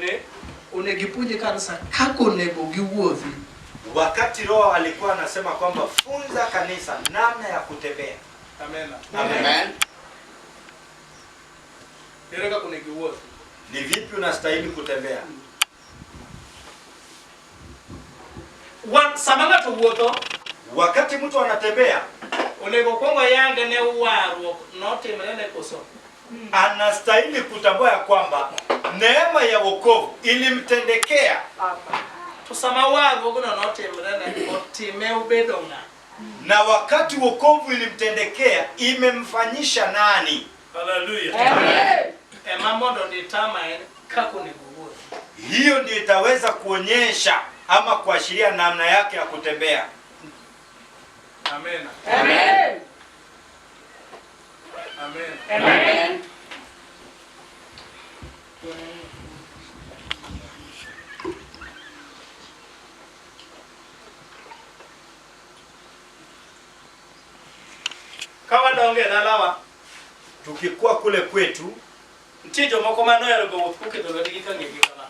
ni onego ipuonje kanisa kaka onego giwuothi. Wakati Roho alikuwa anasema kwamba funza kanisa namna ya kutembea. Amen. Amen. Ere kaka onego iwuothi? Ni vipi unastahili kutembea? Wan sama ng'ato wuotho, Wakati mtu anatembea, onego okwong oyang ne warruok notimre ne koso. Anastahili kutambua ya kwamba neema ya wokovu ilimtendekea, To sama warruogno notimre ne otime obedo ng'a? Na wakati wokovu ilimtendekea imemfanyisha nani? Hallelujah. Ema mondo determine kaka onego owuoth. Hiyo ndio itaweza kuonyesha ama kuashiria namna yake ya kutembea. Amen. Amen. Amen. Ka wadongo e dalawa, Tukikuwa kule kwetu, nitie jomoko manohero go wuoth koketo lwetgi ka ng'egi kama.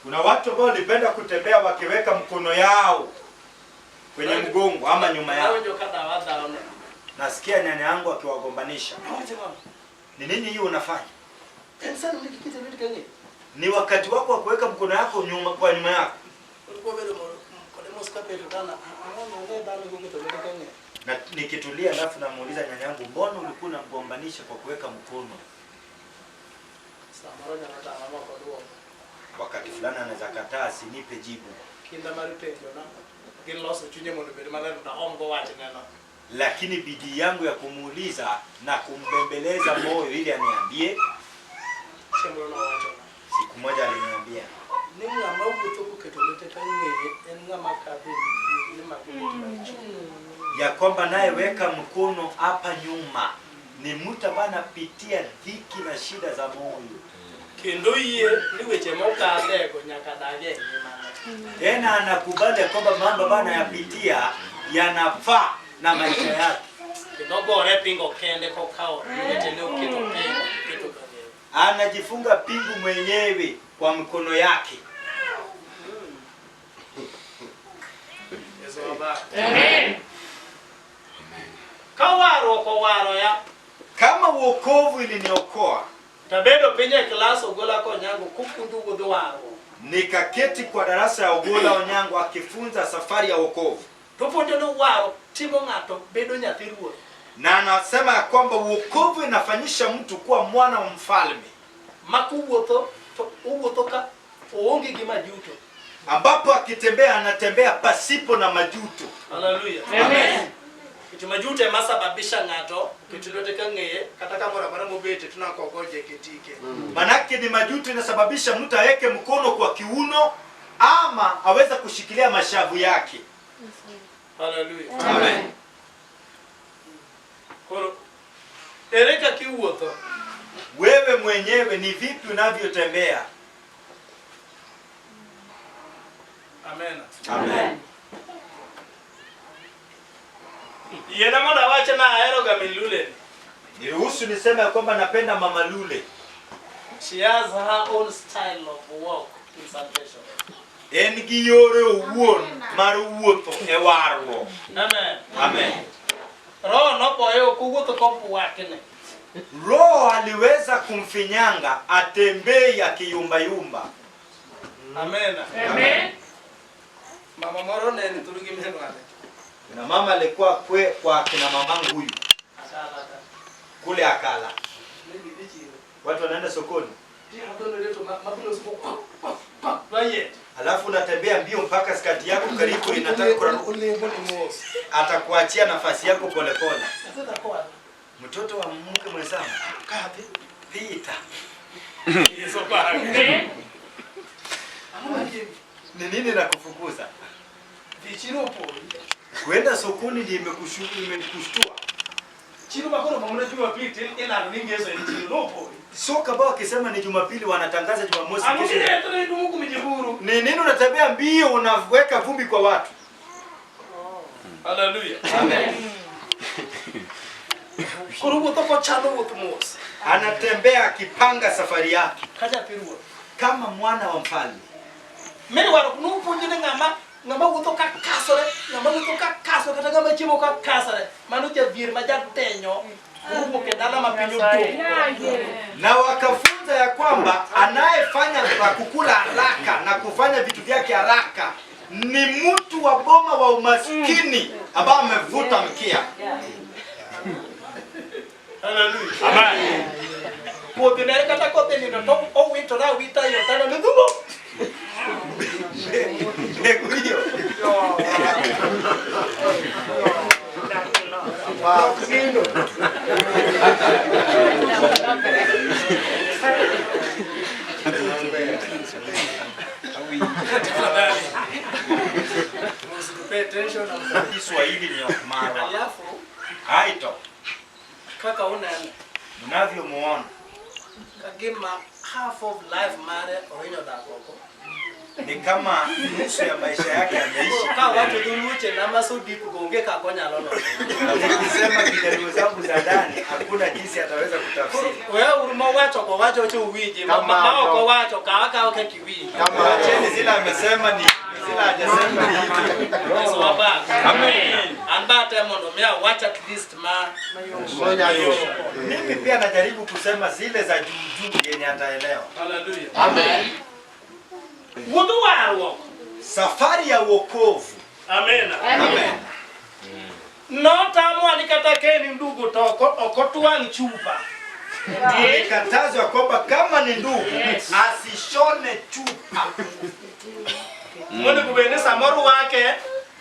Kuna watu ambao walipenda kutembea wakiweka mkono yao kwenye mgongo ama nyuma yao. Awinjo ka dawa dhawne. Nasikia nyanya yangu akiwagombanisha. Awacho nang'o? Ni nini hiyo unafanya? En sano onego iket lweti ka ng'e. Ni wakati wako wa kuweka mkono yako nyuma kwa nyuma yako. Koro kwabedo moro kode mos kapenjo dala, ang'o ma onge dhano koketo lwete ka ng'e? Na nikitulia alafu namuuliza nyanya yangu, mbona ulikuwa unamgombanisha kwa kuweka mkono? Samoro nyalo tama ma ok oduoko. Wakati fulani anaweza kataa asinipe jibu. Kinda mar penjo na gi loso chunye mondo obed maler mondo aom go wachneno. Lakini bidii yangu ya kumuuliza na kumbembeleza moyo ili aniambie, Chieng' moro nowachona siku moja aliniambia ni ng'ama wuotho koketo lwete ka ng'eye en ng'ama kadho e midhiero mag bet maricho. Ya kwamba nayeweka mkono hapa nyuma ni mtu ambaye anapitia dhiki na shida za moyo. Kendo yie ni weche mokadhego nyaka dag e ngimane. Tena anakubali ya kwamba mambo ambayo anayapitia yanafaa na maisha yake. Kendo ogore pingo kende kokawo lwetene oketo pingo oketo ka ng'eye. Anajifunga pingu mwenyewe kwa mkono yake. Yesu obar. Ka warruok owaro ya, Kama wokovu iliniokoa, tabedo piny e klas Ogola Konyango kopuonjo wuodh warruok. Nikaketi kwa darasa ya Ogola Onyango akifunza safari ya wokovu, To puonjo ni warruok timo ng'ato bedo nyathi ruoth. Na anasema ya kwamba wokovu inafanyisha mtu kuwa mwana wa mfalme, Ma kowuotho to owuotho ka oonge gi majuto. Ambapo akitembea anatembea pasipo na majuto. Haleluya. Amen. Nikech majuto ema sababisha ng'ato oket lwete ka ng'eye kata kamoro amora mobete to nako ogo jeke tike. Manake ni majuto inasababisha mtu aweke mkono kwa kiuno ama aweze kushikilia mashavu yake. Haleluya. Amen. Koro ere kaka iwuotho? Wewe mwenyewe ni vipi unavyotembea? Amen. Amen. Yiena mondo awach na ahero ga min Lule. Niruhusu niseme ya kwamba napenda Mama Lule. She has her own style of walk in salvation. En gi yore owuon mar wuotho e warruok. Amen. Amen. Roho noboye ok owuotho kobwakne. Roho aliweza kumfinyanga atembei akiyumbayumba. Amen. Amen. Mama moro ne ni thurgi minwale. Na mama alikuwa kwe kwa kina mamangu huyu Akala ka. Kule Akala. Ne gidhi chiro. Watu wanaenda sokoni. Alafu unatembea mbio mpaka skati yako karibu inataka kuraruka. Atakuachia nafasi yako polepole. Mtoto wa mke mwenzangu. Pita. Ni nini nakufukuza? Kwenda sokoni ndiyo imekushtua. Sio kama wakisema ni Jumapili wanatangaza Jumamosi kesho. Ni nini unatembea mbio unaweka vumbi kwa watu? Hallelujah. Amen. Anatembea akipanga safari yake. Kama mwana wa mfalme. Mi warruok nopuonji ni ng'ama ng'ama wuotho ka kasore, ng'ama wuotho ka kasore kata ng'ama chiemo ka kasore, mano jadhier ma jadenyo owuok e dala ma piny odong'. Na wakafunza ya kwamba anayefanya la kukula haraka na kufanya vitu vyake haraka ni mtu wa boma wa umaskini ambao amevuta mkia. Hallelujah. Kodhi ne kata kodhi nindo to owitore awita e otanda ni dhumo. Mbegu hiyo Pay attention na Kiswahili ni mara alafu haito kaka unene mnavyomuona kagima half of life mare ohinyo dak oko. Ni kama nusu ya maisha yake ameishi. Ka wacho dholuche na maso deep go onge kaka onyalo loso. Nikisema Kijaluo zangu za ndani hakuna jinsi ataweza kutafsiri. Wewe uru mawacho ko wacho cho uwinji ma ma ok owacho kaw akawa kaka iwinjo. Acheni zile amesema ni zile hajasema ni hivi. Yesu wabak. Amen. An ba temo mondo mi awach at least ma Mimi pia najaribu kusema zile za juu juu yenye ataelewa. Hallelujah. Amen. Wuodh warruok. Safari ya wokovu. Amen. Amen. Notamwa ni kata ka en ndugu to ok otwang' chupa. Tulikatazwa kwamba kama ni ndugu asishone chupa. Monego bed ni samoro rwake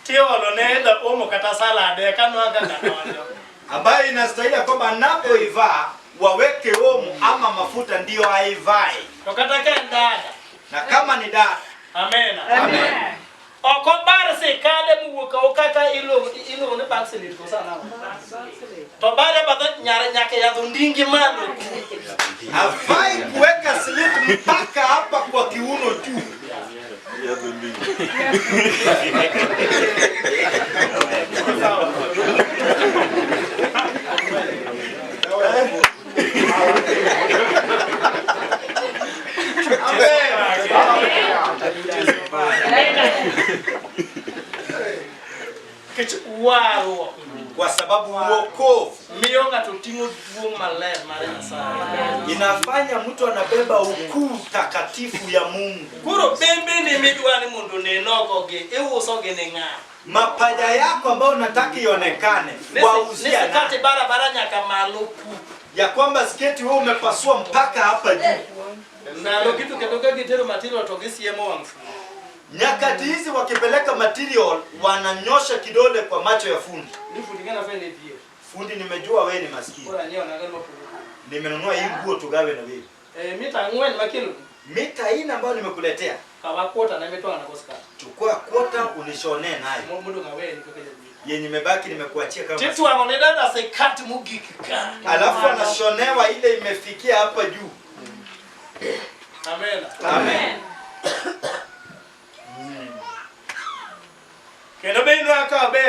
tiolone da omo kata salad eka nwang' kaka donjo. Ambayo inastahili ya kwamba anapoivaa waweke omo ama mafuta ndiyo aivae. To kata ka en dada. Na kama ni dada. Amen. Amen. Ok obar sikade mowuok oko kaka iluongo ni backslid koso ang'o? To bare bathe nyar nyaka yadh ondingi malo ku. Hafai kuweka slit mpaka hapa kwa kiuno juu. Nikech warruok Kwa sababu uokovu miyo ng'ato ting'o duong' maler mar Nyasaye. inafanya mtu anabeba ukuu takatifu ya Mungu. Koro bembeni midwa ni mondo onen oko gi iuso gi ne ng'a? Mapaja yako ambayo unataka ionekane wauzia Ni sikati nani? barabara nyaka malo ku. Ya kwamba sketi wewe umepasua mpaka hapa juu. Ndalo gi to kendo ka gitero material to gisiemo wang' fundi. Nyakati hizi wakipeleka material wananyosha kidole kwa macho ya fundi. Ni fundi ng'ana fene dhier. Fundi, nimejua wewe ni maskini, Koro anyiewo naga mopogore. nimenunua hii nguo tugawe na wewe. Mita ang'wen makelo Mita hii ambayo nimekuletea, kawa kwota na mitwang'o nago skat. chukua kwota unishonee nayo, Modong' aweni kaka jadhier. yenye imebaki nimekuachia kama maskini. Titwang'o ne dada sikat mogik ka. Alafu anashonewa ile imefikia hapa juu. Amen. Amen. Kendo be inwa ka be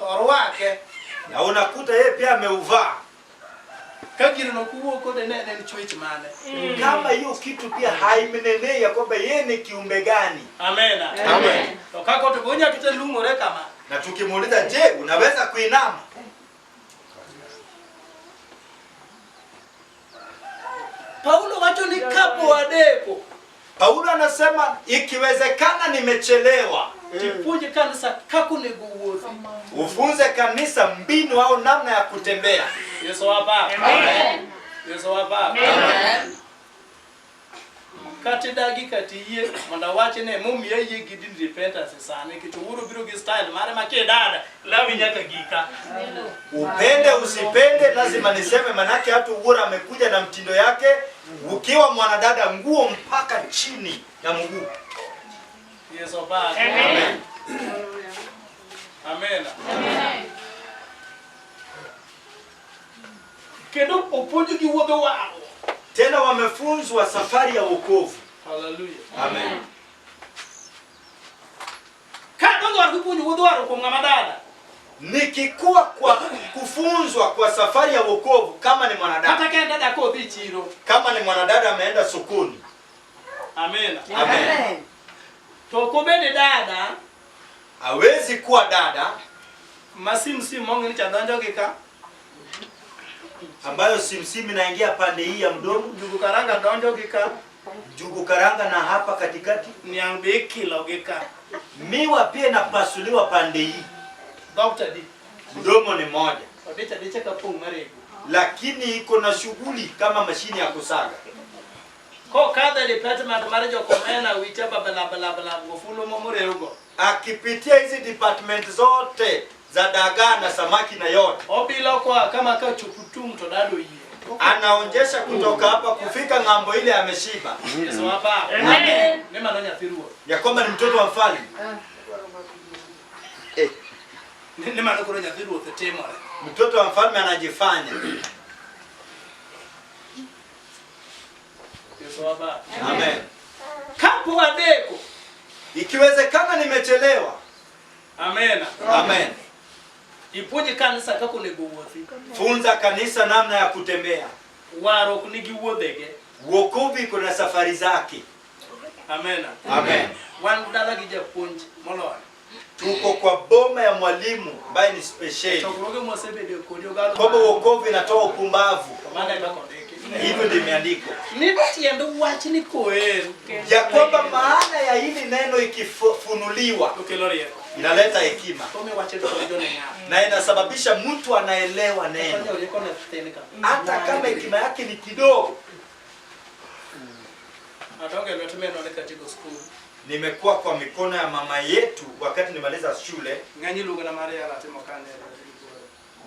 orwake Na unakuta yeye pia ameuvaa. ka gino no kuwuok kode ne en chwech mane. Kama hiyo kitu pia haimnenei ya kwamba yeye ni kiumbe gani. Amen. Amen. To kako to bonya kite lung'ore kama. Na tukimuuliza, je, unaweza kuinama? Paulo wacho ni kapo adeko Paulo anasema ikiwezekana nimechelewa. Tipuonje kanisa kaka onego wuothi. Ufunze kanisa mbinu au namna ya kutembea. Yesu wabak. Yesu wabak. Kata idagi kata iyie mondo awach ni momiyo ayie gi din repentance sani nikech Owuoro biro gi style mare ma kidada lawi nyaka gika. Upende usipende, lazima niseme, manake hata Owuoro amekuja na mtindo yake. Ukiwa mwanadada, nguo mpaka chini ya mguu. Yesu wabak. Amen. Amen. Kendo opuonjogi wuodho warruok. Tena wamefunzwa safari ya wokovu. Hallelujah. Amen. Ka dongo war gipuonjo wuodh warruok kuom ng'ama dada. Nikikuwa kwa kufunzwa kwa safari ya wokovu kama ni mwanadada. Kata ka en dada kodhi e chiro. Kama ni mwanadada ameenda sokoni. Amina. Amen. To ok obed dada Hawezi kuwa dada ma simsim mong'e ni cha donjo gi ka, ambayo simsim inaingia pande hii ya mdomo, njugu karanga donjo gi ka, njugu karanga na hapa katikati, niang' be ikilo gi ka. Miwa pia inapasuliwa pande hii. Dhok to adi? Mdomo ni moja, Odich adicha ka pong' marego. Lakini iko na shughuli kama mashini ya kusaga. Kokadho e department mar jokomena wicha bla bla bla gofulo momorewgo. Akipitia hizi department zote za dagaa na samaki na yote, Obilo koa kama ka chopo tung' to dado oyie. Anaonjesha kutoka hapa kufika ng'ambo ile ameshiba, Yesu hapa. Amen. Ni mano nyathi ruoth. Ya kwamba ni mtoto wa mfalme. Ni mano koro nyathi ruoth timore. Mtoto wa mfalme anajifanya. Yesu hapa. Amen. Kapo adeko. Ikiwezekana nimechelewa. Amen. Amen. Ipuonj kanisa kaka onego wuothi. Funza kanisa namna ya kutembea. Warruok nigi wuodhege. Wokovu iko na safari zake. Amen. Amen. Wan dala gi japuonj moloyo. Tuko kwa boma ya mwalimu ambaye ni spesheli. Chokruoge mwasebedo kodi ogalo. Kwamba wokovu inatoa upumbavu. Mano e kaka ondiki. Hivyo ndivyo imeandikwa. Ni tiend wach ni koer Ya kwamba maana ya hili neno ikifunuliwa to kelo rieko. Inaleta hekima To miwache to donjo ne ng'ato. Na inasababisha mtu anaelewa neno. Konyo rieko ne thin ka. Hata kama hekima yake ni kidogo. Adongo e lwet minwa ne katieko skul. Nimekuwa kwa mikono ya mama yetu wakati nimaliza shule, Ng'eny iluongo na mar yala timo kane.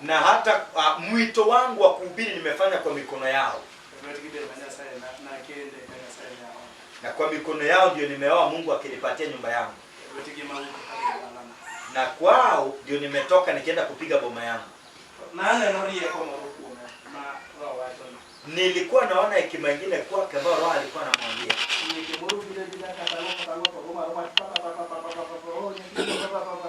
Na hata mwito wangu wa kuhubiri nimefanya kwa mikono yao. Lwetgi ber ma Nyasaye na kende ka Nyasaye ne oa. Na kwa mikono yao ndio nimeoa, Mungu akinipatia nyumba yangu. Lwetgi ma wuok ka dalana. Na kwao ndio nimetoka nikienda kupiga boma yangu. Na aneno rieko moro kuome ma Roho wacho ni. Nilikuwa naona hekima nyingine kwake ambayo Roho alikuwa anamwambia. Weche moro biro abira kata luoko ta luoko go maro wach pa pa pa pa pa pa pa pa oh nyathi pa pa pa pa pa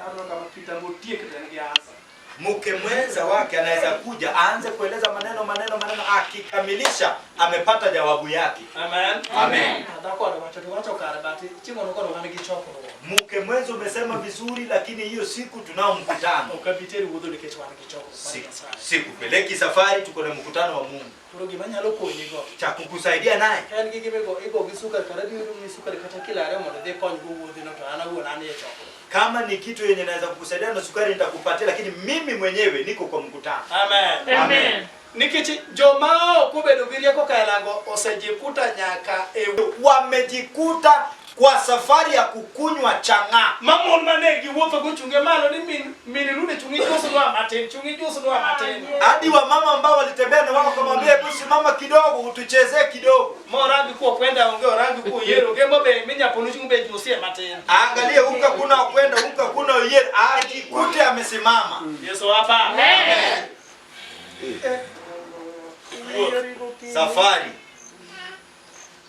aneno kama kitambo otiek to en gi answer. Mke mwenza wake anaweza kuja aanze kueleza maneno maneno maneno, akikamilisha amepata jawabu yake. Amen. Amen. Dhako wacho to wacho kare but chieng' moro koro wan gi chokruok. Mke mwenza umesema vizuri, lakini hiyo siku tunao mkutano. Ok abi teri wuodho nikech wan gi chokruok mar Nyasaye. Sikupeleki safari, tuko na mkutano wa Mungu. Koro gima nyalo konyi go. Cha kukusaidia naye. En gi gima igo gi sukari kata abiro miyi sukari kata kilo ariyo mondo idhi ikony go wuodhino to an awuon an e chokruok. Kama ni kitu yenye naweza kukusaidia na sukari nitakupatia, lakini mimi mwenyewe niko kwa mkutano. Amen. Amen. Nikech joma ok obedo gi rieko kaelago osejikuta nyaka e Wamejikuta kwa safari ya kukunywa chang'aa. Ma mon mane giwuotho gochunge malo ni min rude chungi jusnwa matin, chungi jusnwa matin. Hadi wamama ambao walitembea na wao wakamwambia hebu simama kidogo utuchezee kidogo. Ma orangi kuo kwenda onge orangi kuo yiero gembo be minyaponu chung be jusie matin. Angalie huko kuna kwenda huko kuna yiero ajikute amesimama. Yesu hapa. Amen. Safari.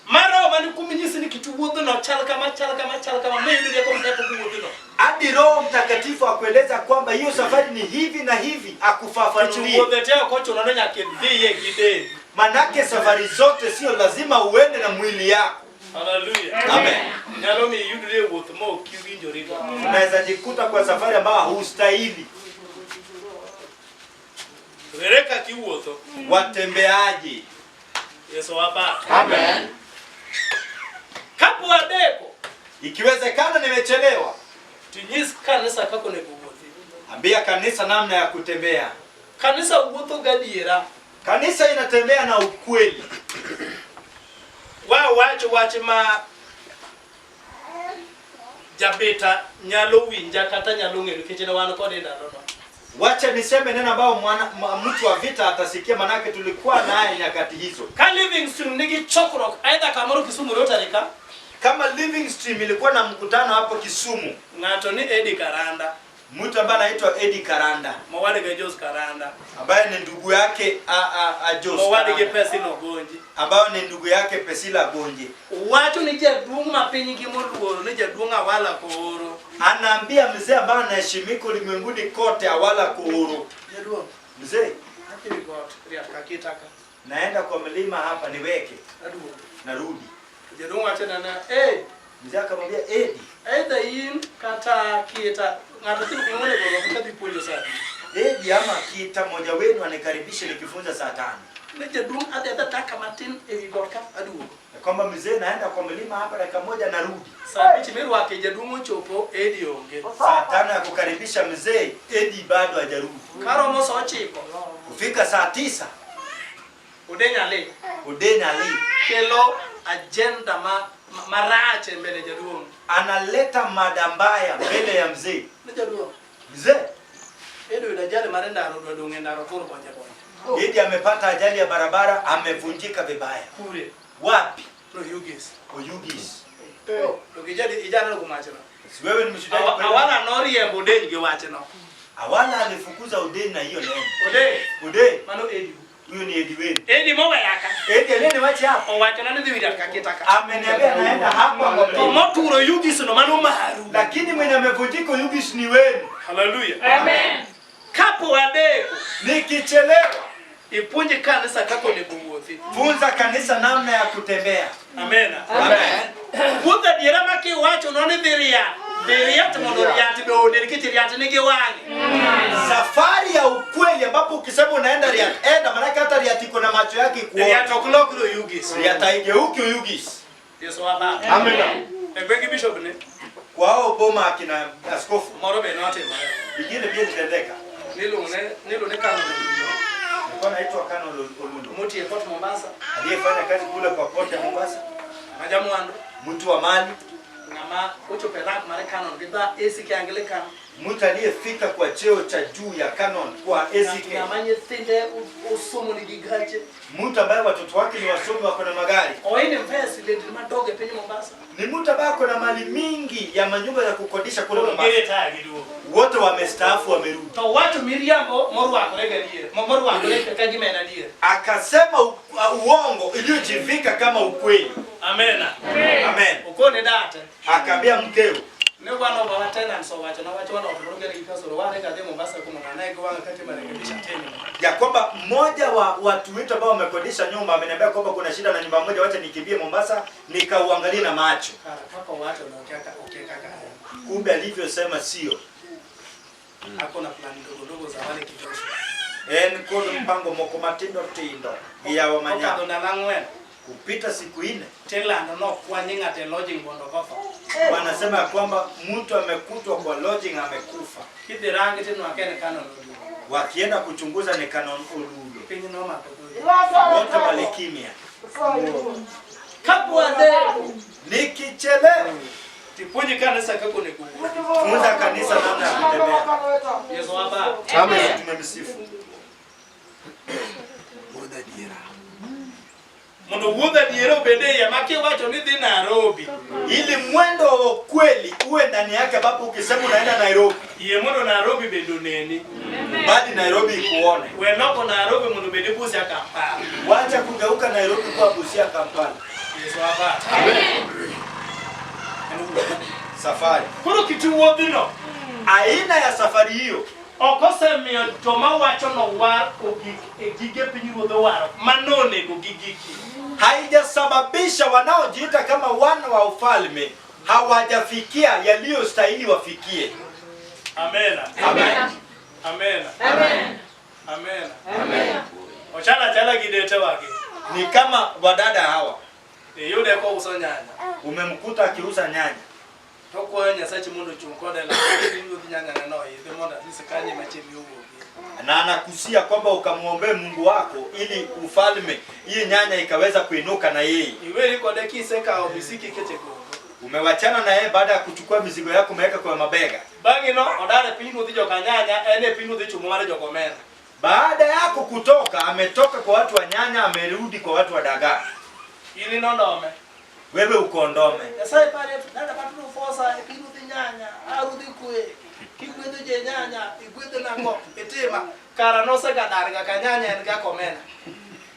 Maro mani kuminyisi ni kitu wuodho no chal kama chal kama chal kama mi yudo rieko mtepo wuodho no. Hadi Roho Mtakatifu akueleza kwamba hiyo safari ni hivi na hivi, akufafanulie. Wuodhe te ok ochuno ni nyaka idhiye gi del. Manake safari zote sio lazima uende na mwili yako. Hallelujah. Amen. Nyalo mi iyudri e wuoth ma ok iwinjori go. Unaweza jikuta kwa safari ambayo hustahili. Rere kaka iwuotho. Watembeaji. Yesu hapa. Amen. Kapo adeko. Ikiwezekana nimechelewa. Tinyis kanisa kaka onego wuothi. Ambia kanisa namna ya kutembea. Kanisa wuotho gadiera. Kanisa inatembea na ukweli. Wa wach wach ma jabeta nyalo winja kata nyalo ng'eyo nikech ne wan kode ndalono. Wacha niseme neno ambao mtu wa vita atasikia, manake tulikuwa naye nyakati hizo. Ka Livingstone nigi chokruok aidha kamoro Kisumu Rotary ka. Kama Living Stream ilikuwa na mkutano hapo Kisumu. Ng'ato ni Eddie Karanda. Mtu ambaye anaitwa Eddie Karanda. Mowadgi Jos Karanda. Ambaye ni ndugu yake Jos Mowadgi Karanda. Pesila Ogonji. Ambaye ni ndugu yake Pesila Ogonji. Wacho ni jaduong' ma piny gi moluoro ni jaduong' Awala Kooro. Anaambia mzee ambaye anaheshimika ulimwenguni kote Awala Kooro. Jaduong'. Mzee. Adhi got riat ka kitaka. Naenda kwa mlima hapa niweke. Aduogo. Narudi. Jaduong' wacho na na, "Eh, Mzee akamwambia Edi, either in kata kita ng'ato timo gima onego orwak kadhi puonjo sa abich." Edi ama kita mmoja wenu anikaribishe nikifunza saa 5. Ne jaduong' adhi adha dakika matin ewi got ka aduogo. Ya kwamba mzee naenda kwa mlima hapa dakika moja narudi. Sa 5 mirwake jaduong' ochopo Edi onge. Saa 5 ya kukaribisha mzee, Edi bado hajarudi. Karomo sa 9 Kufika saa 9 Odeny Ali Odeny Ali kelo agenda marach e mbele jaduong'. analeta mada mbaya mbele ya mzee. Ne jaduong' Mzee, Edi oyudo ajali mar ndara odwa dong' e ndara otur bonje bonje. Edi amepata ajali ya barabara, amevunjika vibaya. Kure Wapi? no Oyugis. Oyugis. To ijali ijaneno kuom wachno. Si wewe ni mshuhuda kweli? Awala noriembo Odeny gi wachno. Awala alifukuza Odeny na hiyo neno. Odeny Odeny, mano Edi. huyo ni Edi wenu. Edi moweyaka. Edi aliyeniwacha hapa Owachona ni dhi wi dakika kita ka. ameniambia naenda hapa kwa To mlima. moturo Oyugis no mano maru. Lakini mwenye amevunjika Oyugis ni wenu. Haleluya. Amen. Kapo adeko Nikichelewa, ipuonj kanisa kaka onego wuothi. funza kanisa namna ya kutembea. Amena. Amen. Wuoth adiera ma kiwacho no ni dhi riat. Dhi riat mondo riat be onen nikech riat nigi wang'e. Safari ya ukweli ambapo ukisema unaenda Riat, enda maanake hata Riat iko na macho yake kuona. Riat ok lokre Oyugis. Riat haigeuki Oyugis. Yesu wa baba. Amina. E gweng' bishop ne Kwa hao boma akina askofu moro be notimore. ingine pia ilitendeka. Niluongo ne Canon Olundo Alikuwa anaitwa Canon Olundo motiyo e Port Mombasa aliyefanya kazi kule kwa port ya Mombasa, ma jamwandu mtu wa mali, ng'ama ochopo e rank mar Canon gi dha ACK Anglican mtu aliyefika kwa cheo cha juu ya Canon kwa ACK, ng'ama nyithinde osomo nigi gache mtu ambaye watoto wake ni wasomi wako na magari, oinvest lendni madongo e piny Mombasa ni mtu ambaye ako na mali mingi ya manyumba ya kukodisha kule koro Mombasa. giretire giduogo Wote wamestaafu, wamerudi. to wacho miriambo morwakore gadier morwakore ka gima en adier Akasema uongo iliyojivika kama ukweli. amena Amen. okone date Akaambia mkeo, ne one of our tenants owacho nowacho wan ot moro gere gi kasoro ware kadhi Mombasa kuno ng'ane gi wang'a kati marekebisha tena ya kwamba mmoja wa watu wetu ambao wamekodisha nyumba ameniambia kwamba kuna shida na nyumba moja, wacha nikimbie Mombasa nikauangalie na macho. kara kaka owacho no okia kaka en Kumbe alivyosema sio. ako na plan ndogo ndogo za wale kitosho En kod mpango moko matindo tindo gi yawa kokadho manyap. ndalo 4 Kupita siku 4 tilando nokwany ng'ato e lodging mondo kotho wanasema ya kwamba mtu amekutwa kwa lodging amekufa. kidhi rangi tinwang'o en Canon Olundo Wakienda kuchunguza ni Canon Olundo. piny nomako dhogi Wote walikimya. kapo adeko Nikichelewa, tipuonj kanisa kaka onego wuothi funza kanisa namna ya kutembea. Yesu wa baba Amen. Tumemsifu. mondo wuodh adiera obed e iye ma kiwacho ni dhi Nairobi Ili mwendo wa ukweli uwe ndani yake, ambapo ukisema unaenda Nairobi, yie mondo Nairobi bende oneni bali Nairobi ikuone. we loko Nairobi mondo obed Busia Kampala Wacha kugeuka Nairobi kuwa Busia Kampala. Yesu wa baba Safari, koro kit wuodhno aina ya safari hiyo ok osemiyo joma wacho nowar ogik e gige pinyruodh owaro manonego gigiki haijasababisha wanaojiita kama wana wa ufalme hawajafikia yaliyostahili wafikie. amena Amen. amena Amen. amena Amen. ochalo achala gi detewagi Ni kama wadada hawa, iyude kouso nyanya umemkuta akiuza nyanya, to kwayo Nyasachi mondo ochung' kode e ruodh nyanya no idhi mondo at least kanye machiegni owuogi na anakusia kwamba ukamwombee Mungu wako ili ufalme hii nyanya ikaweza kuinuka na yeye. iweri kode kisekawo misiki iketo e gogo Umewachana na yeye baada ya kuchukua mizigo yako umeweka kwa mabega. bang'e no odar e piny ruodh jokanyanya en e piny ruodh chumo mar jokomena Baada yako kutoka, ametoka kwa watu wa nyanya, amerudi kwa watu wa dagaa. in inondome Wewe uko Ndome. Nyasaye pare dada maturo fosa e piny ruodh nyanya arudhi kwe kigwedho je nyanya igwedho nang'o itima kara nosegadarga ka nyanya en ga komena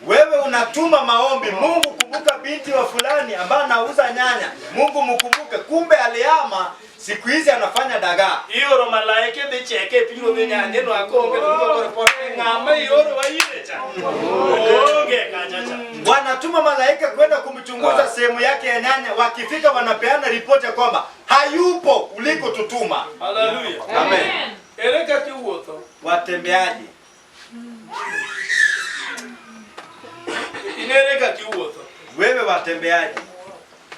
Wewe unatuma maombi, Mungu kumbuka binti wa fulani ambaye anauza nyanya, Mungu mkumbuke. Kumbe alihama, siku hizi anafanya dagaa. ioro malaike dhi cheke e piny ruodh nyanya no akonge to duoko report ng'ama ioro wa ire cha onge kacha cha Wanatuma malaika kwenda kumchunguza sehemu yake ya nyanya. Wakifika wanapeana ripoti ya kwamba hayupo ulikotutuma. Haleluya. Amen. Ere kaka iwuotho? Watembeaji, In ere kaka iwuotho? wewe watembeaji,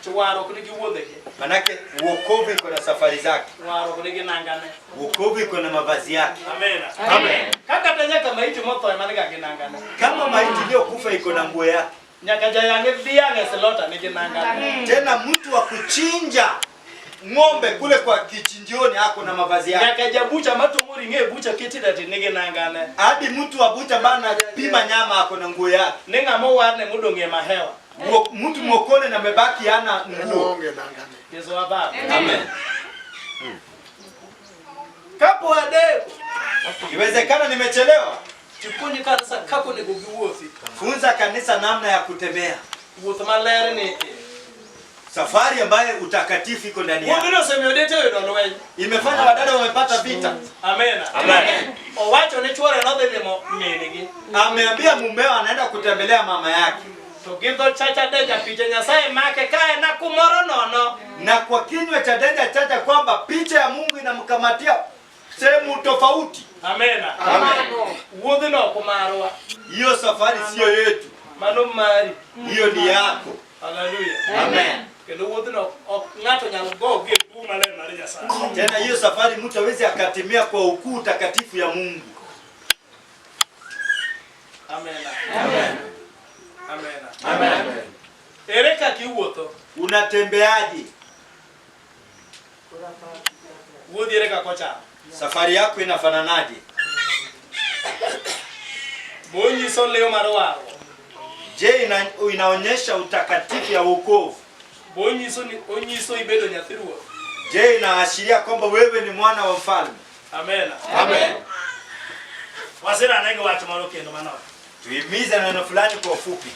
To warruok nigi wuodhegi. manake wokovu iko na safari zake, Warruok nigi nangane. wokovu iko na mavazi yake. Amena. Amen. Ka kata nyaka maiti motho ema niga gi nangane. Kama maiti iliyokufa iko na nguo yake, Nyaka jayang'e dhiang' e slaughter nigi nangane. tena mtu wa kuchinja ng'ombe kule kwa kichinjioni ako na mavazi yake, Nyaka jabucha matong'o ring'o e bucha ketidati nigi nangane. hadi mtu wa bucha ambaye anapima nyama ako na nguo yake. Ni ng'ama owarne modong' e mahewa. Mtu mwokole na amebaki hana nguo. Yesu wa baba. Amen. Kapo adeko Iwezekana nimechelewa. tipuonj kanisa kaka onego giwuothi. Funza kanisa namna ya kutembea, Wuoth maler ni safari ambayo utakatifu iko ndani yake. Wuodhno osemiyo dete oyudo lweny. Imefanya wadada wamepata vita. Amena. Amen. Owacho ni chuore nodhi limo min-gi. Ameambia mumeo anaenda kutembelea mama yake, To gi dho chacha deja picha Nyasaye make ka en kumoro nono. na kwa kinywa cha Deja Chacha kwamba picha ya Mungu inamkamatia sehemu tofauti. Amena. Amen. Wuodhno ok marwa. Hiyo safari siyo yetu, Mano mari. hiyo ni yako. Haleluya. Amen. Kendo wuodhno ok ng'ato nyal go gi e maler mar Nyasaye. Tena hiyo safari mtu hawezi akatimia kwa ukuu utakatifu ya Mungu. Amena. Amen. Amena. Amen. Ere kaka iwuotho? Unatembeaje? Wuodhi ere kaka ochalo? Safari yako inafananaje? Bo onyiso liw mar warruok. Je, inaonyesha utakatifu ya wokovu? Bo onyiso ni onyiso ibedo nyathi ruoth. Je, inaashiria kwamba wewe ni mwana wa mfalme? Amena. Amen. Wasirane gi wach moro kendo manok. Tuhimize neno fulani kwa ufupi.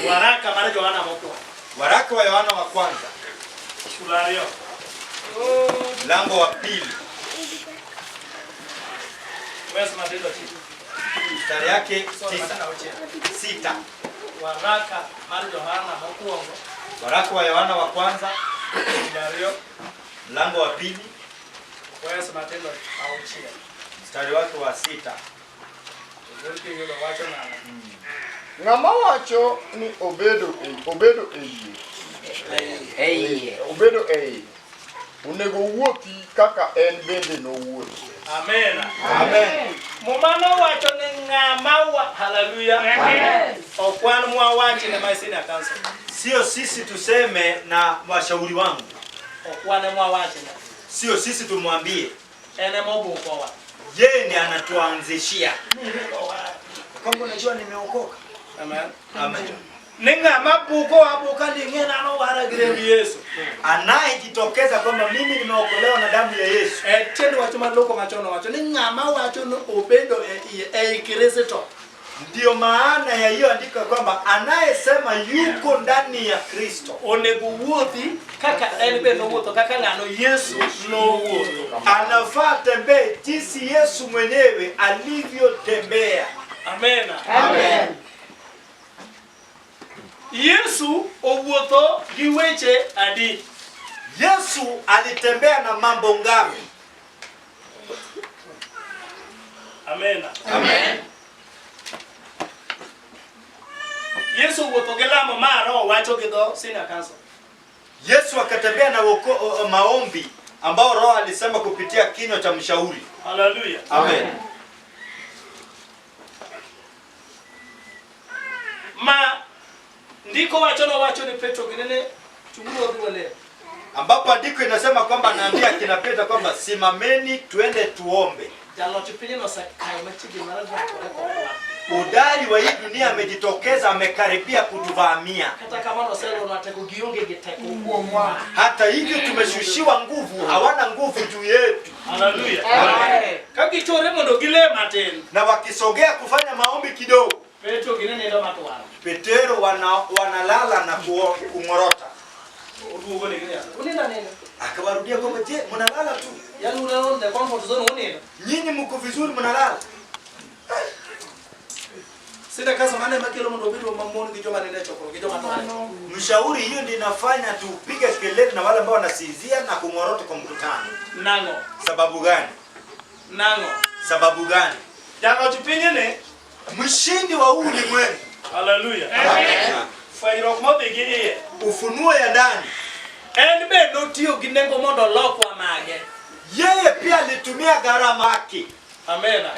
Waraka mar Johana mokwongo. Waraka wa Yohana wa kwanza Sura ariyo. mlango wa pili Wes matindo chiko. mstari yake Sorry, tisa, matindo auchiel. sita. Waraka mar Johana mokwongo Waraka wa Yohana wa kwanza sura ariyo mlango wa pili wes matindo auchiel. mstari wake wa sita. Ogol kiyudo wacho nang'o? Ng'ama wacho ni obedo e yie, obedo e iye, onego owuothi kaka en bende nowuotho. Amena. Amen. Muma nowacho ni ng'ama wa haleluya. Ok wan mwawachi ne my senior council. Sio sisi tuseme na washauri wangu, Ok wan emwawachi ne. sio sisi tumwambie, En ema obukowa. yeye ndiye anatuanzishia kwamba unajua nimeokoka. Amen. Amen. Ni ng'ama buko abuka ni ng'e nano wara gi remb Yesu. Anayejitokeza kwamba mimi nimeokolewa na damu ya Yesu. E tiend wach maloko machon owacho ni ng'ama wacho ni obedo e iye ei Kristo. Ndiyo maana ya hiyo andiko ya kwamba anayesema yuko ndani ya Kristo Onego wuothi kaka en be nowuotho kaka ng'ano Yesu nowuotho. anafaa tembee jinsi Yesu mwenyewe alivyotembea. Amena. Amen. Yesu owuotho gi weche adi? Yesu alitembea na mambo ngapi? Amena. Amen. Yesu owuotho gi lamo ma Roho wacho gi dho senior council. Yesu akatembea na maombi ambao Roho alisema kupitia kinywa cha mshauri. Haleluya. Amen. Ma ndiko wacho nowacho ni Petro ginene chunguru wadhi walem. Ambapo andiko inasema kwamba anaambia kina Petro kwamba simameni tuende tuombe. Jaloch pinyno osekayo machiegni mar rakore kodwa. Udari wa hii dunia amejitokeza, amekaribia kutuvamia. Kata kamano oselonwa teko gionge gi teko kuomwa. Hata hivyo tumeshushiwa nguvu, hawana nguvu juu yetu. Haleluya. Ka gichore mondo gilem matin, Na wakisogea kufanya maombi kidogo, Petro gine nindo matwaro. Petero wanalala na kung'orota. Oduogo negi niya, unindo anindo. Akawarudia kwamba je, mnalala tu? Yaani unalala the comfort zone unindo. Nyinyi mko vizuri mnalala? Sida kaso mane makelo mondo obed mamon gi joma nindo e chokruok gi joma tho e chokruok. Mshauri, hiyo ndio inafanya tupige kelele na wale ambao wanasinzia na kung'orota kwa mkutano. Nang'o? Sababu gani? Nang'o? Sababu gani? Jaloch pinyni, Mshindi wa huu ulimwengu, haleluya. Fwenyruok modhi gi iye. ufunuo ya ndani, En be notiyo gi nengo mondo olokwa mage. yeye pia alitumia gharama yake, Amena.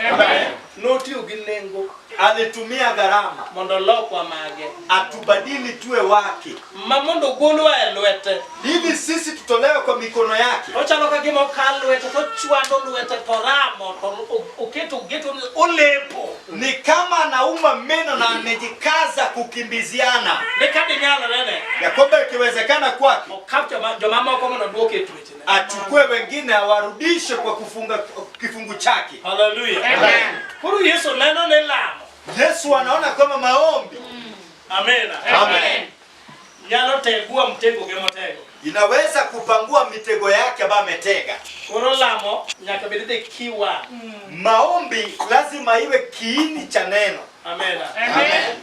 Notiyo gi nengo alitumia gharama mondo olokwa mage. atubadili tuwe wake, Ma mondo ogolwa e lwete. ili sisi tutolewe kwa mikono yake. Ochalo ka gima okal lwete to chwado lwete to ramo to oketo geto olepo. Ni kama anauma meno na amejikaza kukimbiziana, Ne ka dinyalore ne ya kwamba ikiwezekana kwake okaw jomamoko mondo oduok e twechne. achukue wengine awarudishe kwa kufunga kifungu chake. Haleluya. Koro Yesu neno ni lamo. Yesu anaona kama maombi Amena. Amen. Nyalo tegua mtego gi motego. Inaweza kupangua mitego yake ambayo ametega. Koro lamo nyaka bed the key word. Maombi lazima iwe kiini cha neno, Amena.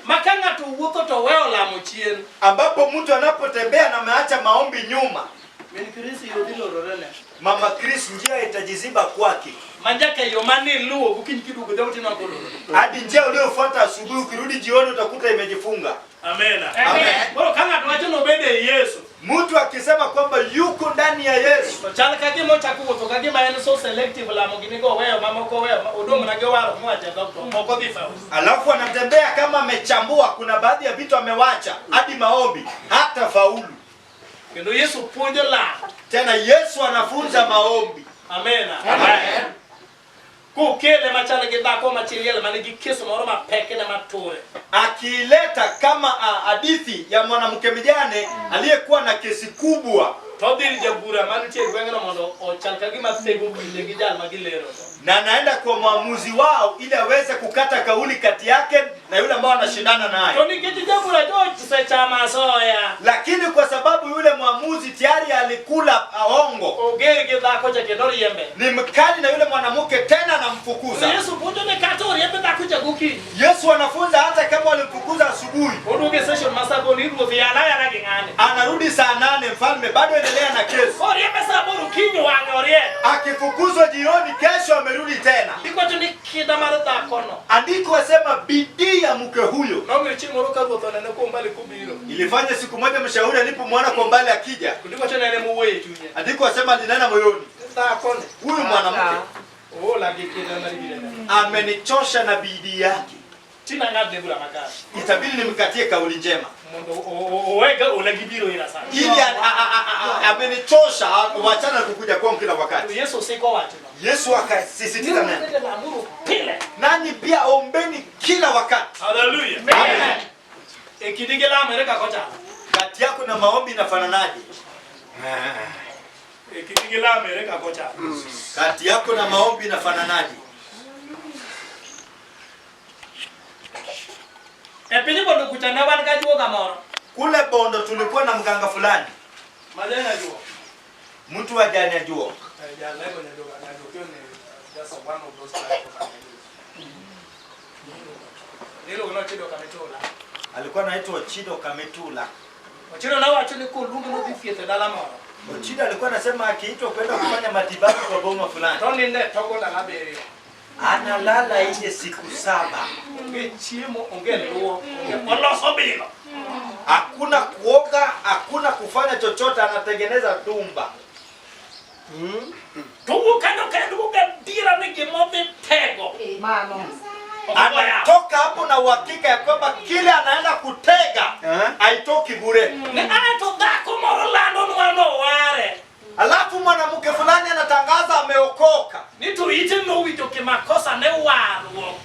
Ma ka ng'ato wuotho to weyo lamo chien. ambapo mtu anapotembea na ameacha maombi nyuma, Min Chris yo dhi lorore ne. Mama Chris njia itajiziba kwake, Ma nyaka yo mane iluwo gokinyi kiduogo odhiambo tineno kolorore. hadi njia uliyofuata asubuhi, ukirudi jioni utakuta imejifunga. Amena. Amen. Koro ka ng'ato wacho nobed ei Yesu, Mtu akisema kwamba yuko ndani ya Yesu, to chal ka gima ochako wuotho ka gima en so selective lamo gini go oweyo mamoko oweyo odong' mana gi waro mowacho e dhok to ok odhi faulu. alafu anatembea kama amechambua, kuna baadhi ya vitu amewacha hadi maombi, hata faulu. Kendo Yesu puonjo lamo. Tena Yesu anafunza maombi. Amena. Kokele machal gi dhako ma chi liel manigi kes moro mapekne mature. Akiileta kama hadithi ya mwanamke mjane aliyekuwa na kesi kubwa, To odhi ir jabura mantie e gweng'no mondo ochal ka gima thego kinde gi jal ma gilero. Na anaenda kwa mwamuzi wao ili aweze kukata kauli kati yake na yule ambao anashindana naye. To nikech jabura osechamo asoya, Lakini kwa sababu yule mwamuzi tayari alikula hongo, oger gi dhako cha kendo oriembe. ni mkali na yule mwanamke tena anamfukuza. Yesu puonjo ni kata oriembe dhako cha gokinyi. Yesu anafunza hata kama walimfukuza asubuhi, Oduogo e session ma sa aboro ni ruoth yala ayala gi ng'ane. Anarudi saa 8, mfalme bado endelea na kesi. Oriembe sa aboro okinyi wang'e oriembe. Akifukuzwa jioni, kesho amerudi tena. Ndiko ni kinda mar dhakono. Andiko wasema bidii ya mke huyo Nomiyo chieng' moro ka ruoth onene kuom mbali kobiro. Ilifanya siku moja mshauri alipomwona kwa mbali akija, Ndiko wacho nene mowuoyo e chunye. andiko wasema alinena moyoni, Dhakoni huyu mwanamke oola gi kinda mar bidene. amenichosha na bidii yake, Tina ng'adne bura makare. Itabidi nimkatie kauli njema Mondo owega ola gi biro ira sani. ili amenichosha, wachana kukuja kwangu kila wakati. Yesu osiko wachno. Yesu akasisitiza neno, Lamuru pile. nanyi pia ombeni kila wakati. Haleluya. Amen. E kindi gi lamo ere kaka ochalo? Kati yako na maombi inafananaje? E kindi gi lamo ere kaka ochalo? Kati yako na maombi inafananaje? E piny Bondo kucha ne wan ga juoga moro. Kule Bondo tulikuwa na mganga fulani, Ma ja nyajuok. mtu wa jani ajuo. Ja lego nyajuok, nyajuok ni just one of those type of nyajuok. Niluongo ni Ochido Kamitula. Alikuwa anaitwa Ochido Kamitula. Ochido nowacho ni koluonge nodhi thieth e dala moro. Ochido alikuwa anasema akiitwa kwenda kufanya matibabu kwa boma fulani, To nindo e togo ndalo abiriyo. analala nje siku 7. Onge chiemo, onge luok, onge oloso bilo. Hakuna kuoga, hakuna kufanya chochote, anatengeneza tumba. To wuok kanyo kendo wuok gadiera ni gimodhi tego. Mano. Anatoka hapo na uhakika ya kwamba kile anaenda kutega haitoki bure. Ne ae to dhako moro landonwa noware. Alafu mwanamke fulani anatangaza ameokoka. Ni to ite nowinjo kimakosa ne warruok.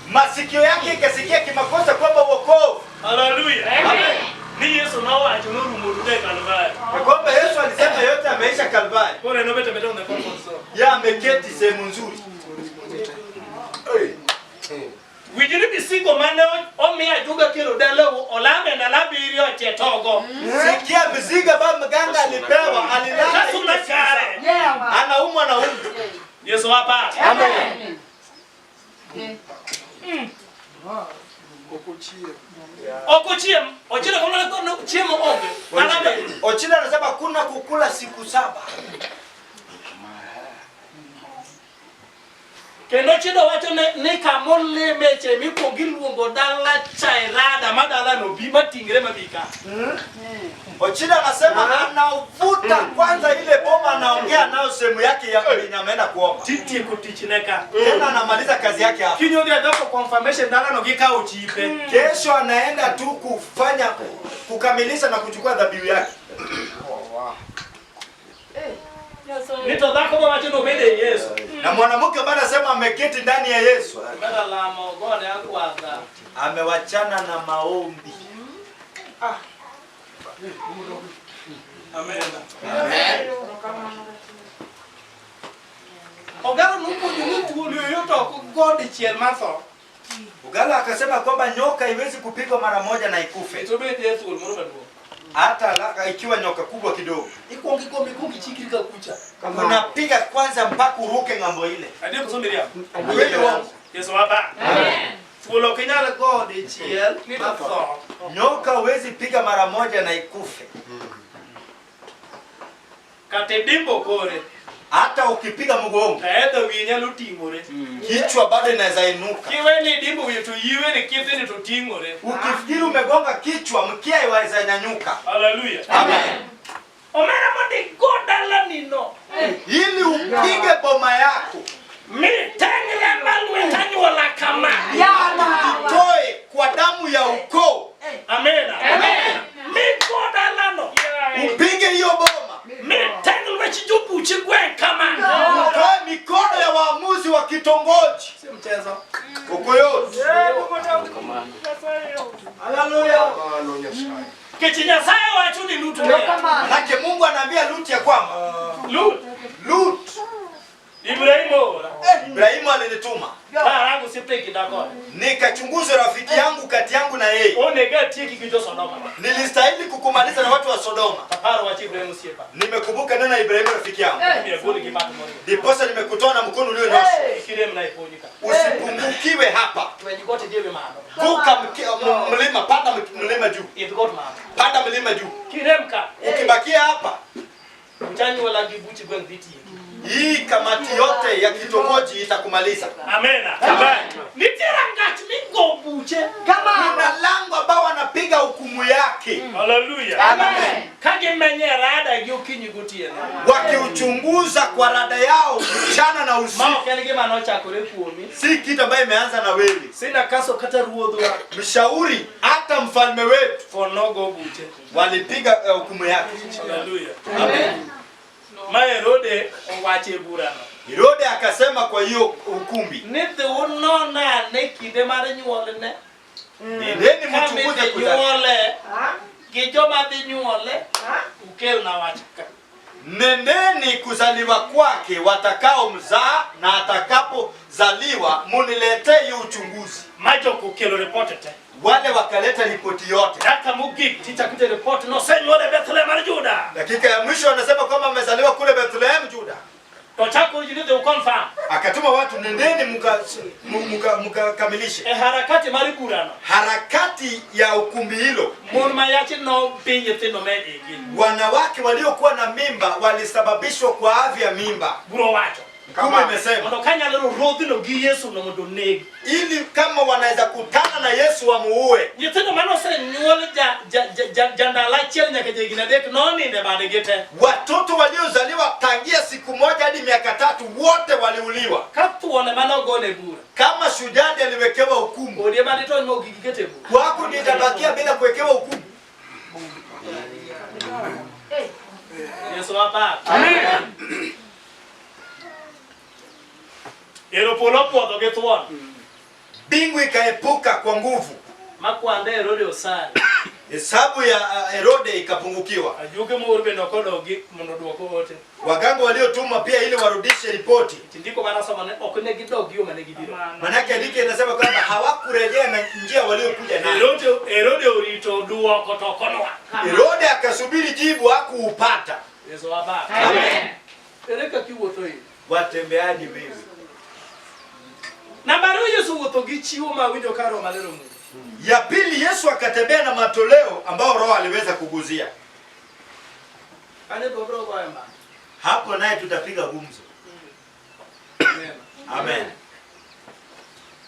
Masikio yake ikasikia kimakosa kwamba wokovu. Haleluya. Amen. Ni Yesu nowacho norumo duto e Kalvari. Ya kwamba Yesu alisema yote ameisha Kalvari. Koro en obet abeta on the comfort zone. Yeye ameketi sehemu nzuri. Winjri misigo mane omiya ajuoga kelo dalau olame ndalo abiriyo ochie togo. Sikia mzigo ambao mganga alipewa, alilala Kasula nje siku kare. saba. Anaumwa na unga. Yesu hapa. Amen. Ok ochiem, ochielo kono no chiemo onge. Dala be. Ochila anasema hakuna kukula siku 7. Kendo chido wacho ni kamoleme che mikuongo iluongo dala cha e rada ma dalano bi mating're mabi ka. Ochila anasema anauvuta kwanza ile boma, anaongea nayo sehemu yake ya yenye ameenda kuomba. Titieko tichne ka. Tena anamaliza kazi yake hapo. Kiny odhi adhi for confirmation dalano gikawo chipe. Kesho anaenda tu kufanya kukamilisha na kuchukua dhabihu yake. Ni to dhako mawacho ni obedo e Yesu. Na mwanamke ambaye anasema ameketi ndani ya Yesu Omera lamo ogone agwadha. amewachana na maombi. Amen. Ogalo nopuonjo ni thuol yoyo to ok go dichiel matho. Ugala akasema kwamba nyoka haiwezi kupigwa mara moja na ikufe, To bed e thuol moro maduong'. hata ikiwa nyoka kubwa kidogo. Ikuongo ikombe ikuongo ichikri ka kucha. Unapiga kwanza mpaka uruke ng'ambo ile. Adier koso miriambo? Kweli uongo? Yesu wapa. Thuol ok inyal go dichiel matho. Nyoka huwezi piga mara moja na ikufe. Kata idimbo kore. Hata ukipiga mgongo, To edho wiye nyalo ting'ore. kichwa bado inaweza inuka. Kiwe ni idimbo wiye to yiwe ni kithini to ting'ore. Ukifikiri umegonga kichwa, mkia iwaweza nyanyuka. Hallelujah. Amen. Omera mondo igo dalanino. Ili upige boma yako, Miteng're ma lwet anyuola kama. ujitoe kwa damu ya ukoo, Amen. Migo dalano. upige hiyo boma, Miteng lwech jobuch gweng' kama. utoe mikono ya waamuzi wa kitongoji. Si mchezo. Ukoyote. Haleluya. Mano Nyasaye. Kech Nyasaye wacho ni Lut niya. Manake Mungu anaambia Lut ya kwamba Lut. Lut, Ibrahim oora. Ibrahimu alinituma Karango osiepe kinda kode. nikachunguze rafiki yangu kati yangu na yeye. Onego atieki gi jo Sodoma. Nilistahili kukumaliza na watu wa Sodoma. Aparo wach Ibrahim osiepa. Nimekumbuka neno la Ibrahimu rafiki yangu, Omiyo agoli gi bat moriere. ndiposa nimekutoa na mkono ulionyosha. Kik iremna e podi ka. Usipungukiwe hapa. Tweny got idhi ewi malo. Vuka mlima, panda mlima juu, Idh got malo. panda mlima juu. Kirem ka. Ukibakia hapa, Buch anyuola gi buch gweng' dhi tieki. hii kamati yote ya kitongoji itakumaliza. Amen. Amen. Nitie rangach migo buche. Kuna lango ambao wanapiga hukumu yake, Hallelujah. Ka gimenyo e rada gi okinyi gotieno. wakiuchunguza kwa rada yao mchana na Ma usiku. ok en gima nochakore kuomi. Si kitu ambayo imeanza na wewe. Sina kaso kata ruodhwa Mshauri hata mfalme wetu For nogo buche. walipiga hukumu yake. Hallelujah. Amen. Ma Herode owacho e burano. Herode akasema kwa hiyo ukumbi, ni dhi unona ane kinde mar nyuolne. nendeni Ka mchunguze midhi kuzaliwa. nyuole gi joma dhi nyuole ukelna wach ka. Nendeni kuzaliwa kwake watakao mzaa na atakapozaliwa muniletee hiyo uchunguzi. Ma jok okelo report te. Wale wakaleta ripoti yote. Dakika mogik tichako report nosenyuole Bethlehem mar Juda. Dakika ya mwisho wanasema kwamba amezaliwa kule Bethlehem Juda. To chako ji ni dhi uconfirm. Akatuma watu, nendeni mukakamilishe E harakati mar burano harakati ya ukumbi hilo. mon ma yach nopiny nyithindo me igi. Wanawake waliokuwa na mimba walisababishwa kwa afya ya mimba. Bura owacho Kama imesema mondo kanyalo rodhno gi Yesu no mondo oneg. ili kama wanaweza kutana na Yesu wamuue. Nyithindo manosenyuol jandalo achiel nyaka jahigni 3 nonindo e badgi te. Watoto waliozaliwa tangia siku moja hadi miaka 3 wote waliuliwa. Ka thuon ema nogone bura. Kama shujaa ndiye aliwekewa hukumu, Odi ema ditony ma ok gikete bura. kwako ndiye itabakia bila kuwekewa hukumu. Yesu apako. Ero polo opuodho gi thuon. Mbingu ikaepuka kwa nguvu. Makwande Herode osari. Hesabu ya Herode ikapungukiwa. Ajuoke moor bende ok odogi mondo oduok ote. Waganga waliotumwa pia ili warudishe ripoti. Tindiko mana somo ne ok ne gidog yo mane gibiro. Manake andiko inasema kwamba hawakurejea na njia waliokuja nayo. Herode orito duoko to ok onwang'o. Herode akasubiri jibu hakuupata. Yesu apako. Amen. Ere kaka iwuotho iri? Watembeaji wewe. Namba ariyo Yesu wuotho gi chiwo ma awinjo ka Roho Maler omulo. Ya pili, Yesu akatembea na matoleo ambao Roho aliweza kuguzia. Ane to bro goyo mbaka. Hapo naye tutapiga gumzo. Amen. Amen.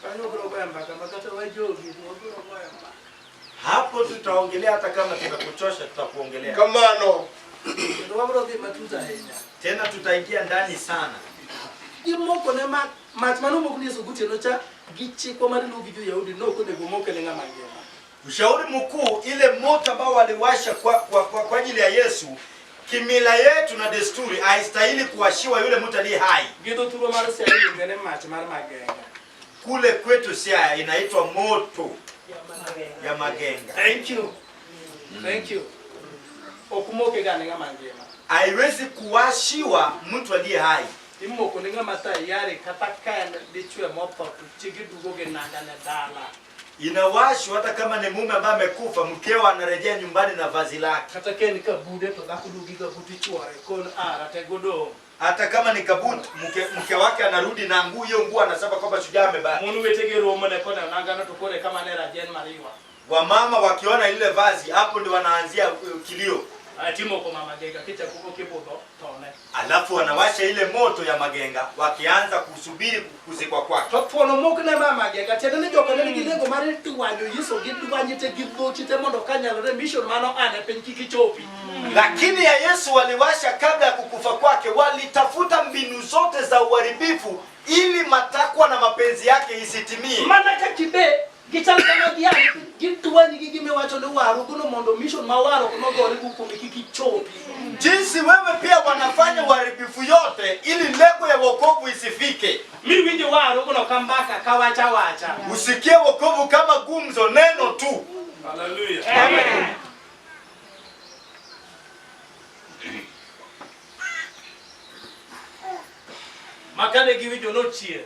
Kanyo bro goyo mbaka makata wajogi to bro goyo mbaka. Hapo tutaongelea, hata kama tumekuchosha tutakuongelea. Kamano. Kendo wabro dhi matut ahinya. Tena tutaingia ndani sana. Gimoko ne ma mach mane omok ni Yesu gotieno cha gi chikwa mar luwo gi jo-Yahudi nok onego omoke ne ng'ama ngima. Ushauri mkuu, ile moto ambao waliwasha kwa ajili ya Yesu, kimila yetu na desturi haistahili kuwashiwa yule mtu aliye hai. Gi dho thurwa mar Siaya iluonge ni mach mar magenga. Kule kwetu Siaya inaitwa moto ya magenga. Thank you. Thank you. Ok moke ga ne ng'ama ngima. Haiwezi kuwashiwa mtu aliye hai. Imoko ne ng'ama tayari kata ka en dichwe motho to chiege duogo gi nanga ne dala. Inawashwa hata kama ni mume ambaye amekufa, mkeo anarejea nyumbani na vazi lake. Kata ka en kabude to dhako duogo gi kabuti chuore kon a ratego dong'. Hata kama ni kabuti, mke wake anarudi na nguo, hiyo nguo anasema kwamba shujaa amebaki. Mon wetege romo ne koneno nangano to koro eka mane rajen mariwa. Wamama wakiona ile vazi, hapo ndio wanaanzia kilio. Atimoko mama gega kichako kibudho tone. Alafu wanawasha ile moto ya magenga wakianza kusubiri kuzikwa kwake. To thuon omok ne mama gega tiende ni joka ne nigi lengo mar dwanyo Yesu gi dwanyi te gi dhochi te mondo kanyalore mission mano ane piny kik chopi. Lakini ya Yesu waliwasha kabla ya kukufa kwake, walitafuta mbinu zote za uharibifu ili matakwa na mapenzi yake isitimie. Mana ka kibe gichal kama gia gidwanyi gi gimiwacho ni warugo mondo mission ma warugo nogore go kuome kik chopi. Jinsi wewe pia wanafanya uharibifu yote ili lengo ya wokovu isifike. Miwinjo warugo no kambaka kawacha wacha. Usikie wokovu kama gumzo, neno tu. Hallelujah. Amen. Makane giwinjo nochier.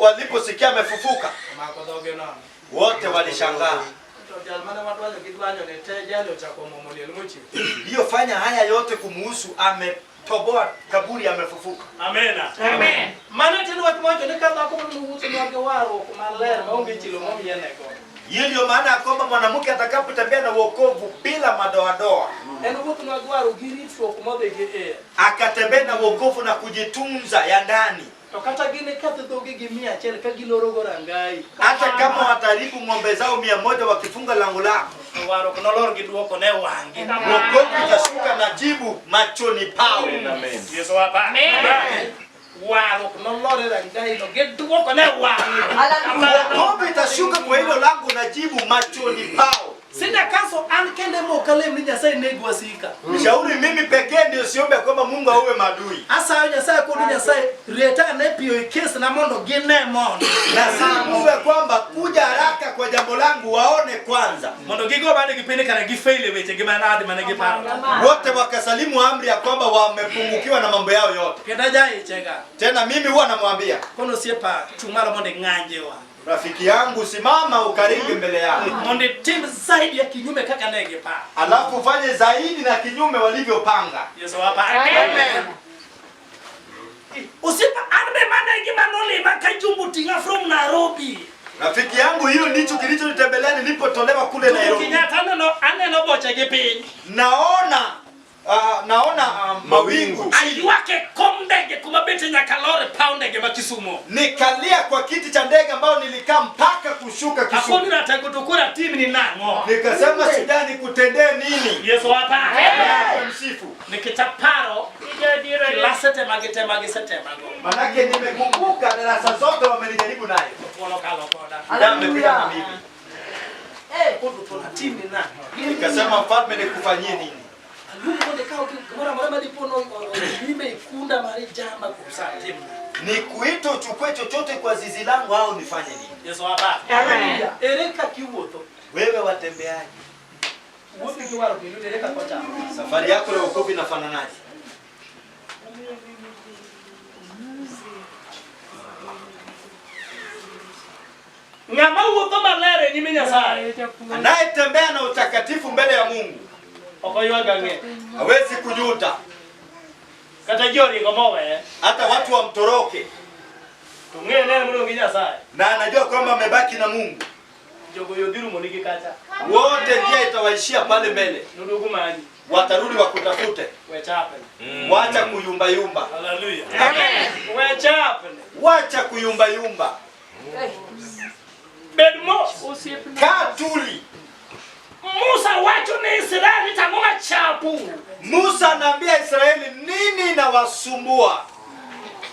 Waliposikia amefufuka, Omako dhoge nono. wote walishangaa. To jal mane wadwanyo gi dwanyo ne te jali ochako muomo liel mochier. Iliyofanya haya yote kumuhusu, ametoboa kaburi, amefufuka. Amena. Amen. Mano tiend wach mowacho ni ka dhako moro nowuotho gi warruok maler maonge chilo momienego. Hiyo ndio maana ya kwamba mwanamke atakapotembea na wokovu bila madoadoa, En wuothnwa gi warruok gi ritruok modhi gi iye. akatembea na wokovu na kujitunza ya ndani, To kata gin keth dhogi gi 100 ka giloro go rangai. hata kama wataharibu ng'ombe zao 100 wakifunga lango lako, To warruok nolor gi duoko ne wang'gi. wokovu itashuka na jibu machoni pao. Yesu wapa. Amen. Warruok nolor e rangai no gi duoko ne wang'gi. Wokovu itashuka kwa hilo lango na jibu machoni pao. Sina kaso an kende mok alem ni Nyasaye neg wasika. Shauri mimi pekee ndio siombe kwamba Mungu auwe maadui. Asayo Nyasaye kod Nyasaye reta ane piyo e kes na mondo gine mondo. Na si Mungu ya kwamba kuja haraka kwa jambo langu waone kwanza. Mondo gigo bade gi piny kare gifail e weche gi manade mane giparo. Wote wakasalimu amri ya kwamba wamepungukiwa na mambo yao yote. Kendo ajaichega. Tena mimi huwa namwambia Kono osiepa chung' malo mondo ing'anjewa. rafiki yangu, simama ukaringe mbele yangu, Mondo itim zaidi ya kinyume kaka ne giparo. alafu ufanye zaidi na kinyume walivyopanga. Yesu wapa. Amen. Osiepa an be mano e gima nolima ka Jumbo ting'a from Nairobi. Rafiki yangu, hiyo ndicho kilichonitembelea nilipotolewa kule Jomo Nairobi. Kenyatta aneno boche gi piny. Naona mawingu. Aywak e kom ndege kuma bete nyaka lor e paw ndege ma Kisumo. Nikalia kwa kiti cha ndege ambao nilikaa mpaka kushuka Kisumu. Akoni ratego to koro atimni nang'o? Nikasema shida nikutendee nini? Yesu wapa. Amen. Msifu. Nikech aparo kilase te magitema gisetemago. Manake nimekumbuka darasa zote wamenijaribu nayo. Thuolo kalo koda. Shujaa amepita na mimi. Koro thuolo atimni nang'o? Nikasema mfalme, nikufanyie nini? Aluongi mondo ikaw gimoro amora madipo no onyime ikunda mar jamba kuom sa timna. Nikuite uchukue chochote kwa zizi langu au nifanye nini? Yesu wapa. Amen. Ere kaka iwuotho? Wewe watembeaje? Wuothi gi warruok kendo ere kaka ochalo? Safari yako ya wokovu inafananaje? Ng'ama wuotho maler e nyim Nyasaye Anayetembea na utakatifu mbele ya Mungu ok oywag ang'e. hawezi kujuta. Kata ji oringo moweye Hata watu wamtoroke, to ng'e ne en modong' gi Nyasaye. na anajua kwamba amebaki na Mungu. Jogo yo dhi rumo nigi kacha. Wote njia itawaishia pale mbele, Noduogo manyi. watarudi wakutafute. We chapni. Wacha kuyumbayumba, Hallelujah. Amen. We chapni. wacha kuyumbayumba, Bed mos. kaa tuli. Musa wacho ne Israel tang'o machapu. Musa anaambia Israeli, nini inawasumbua?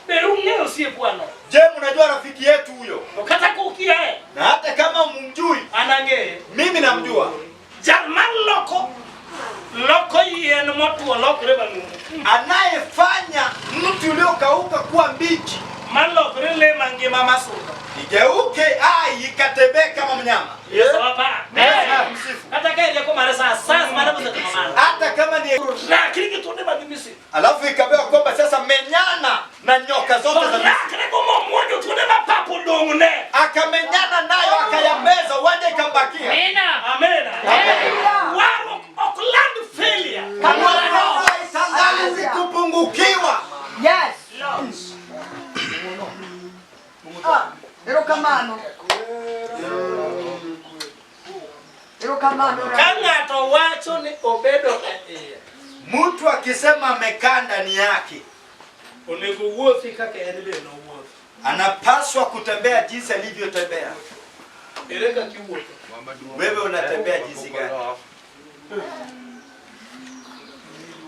Be ung'eyo osiepwano. Je, mnajua rafiki yetu huyo? To kata kukiaye Na hata kama mumjui, an ang'eye. mimi namjua. Jal maloko loko yien motwo lokre manumu. Anayefanya mti uliokauka kuwa mbichi Malokre le mangima masundo. igeuke ai ikatembee kama mnyama. Yesu apa. Msifu. Kata ka rieko mare sa sas mane mosetimo mano. Hata kama ni Rakri gi thuonde mag Misri. alafu ikapewa kwamba sasa menyana na nyoka To zote za Misri. rakre go momuonyo thuonde ma pap odong'ne. Akamenyana nayo akayameza, uwanja ikambakia. Amen. Warruok ok land failure. Wokovu haitangazi kupungukiwa. Yes. Ah, erokamano. Erokamano. Ka ng'ato wacho ni obedo e iye, Mtu akisema amekaa ndani yake, onego wuothi kaka en be nowuotho. anapaswa kutembea jinsi alivyotembea. Ere kaka iwuotho? Wewe unatembea jinsi gani?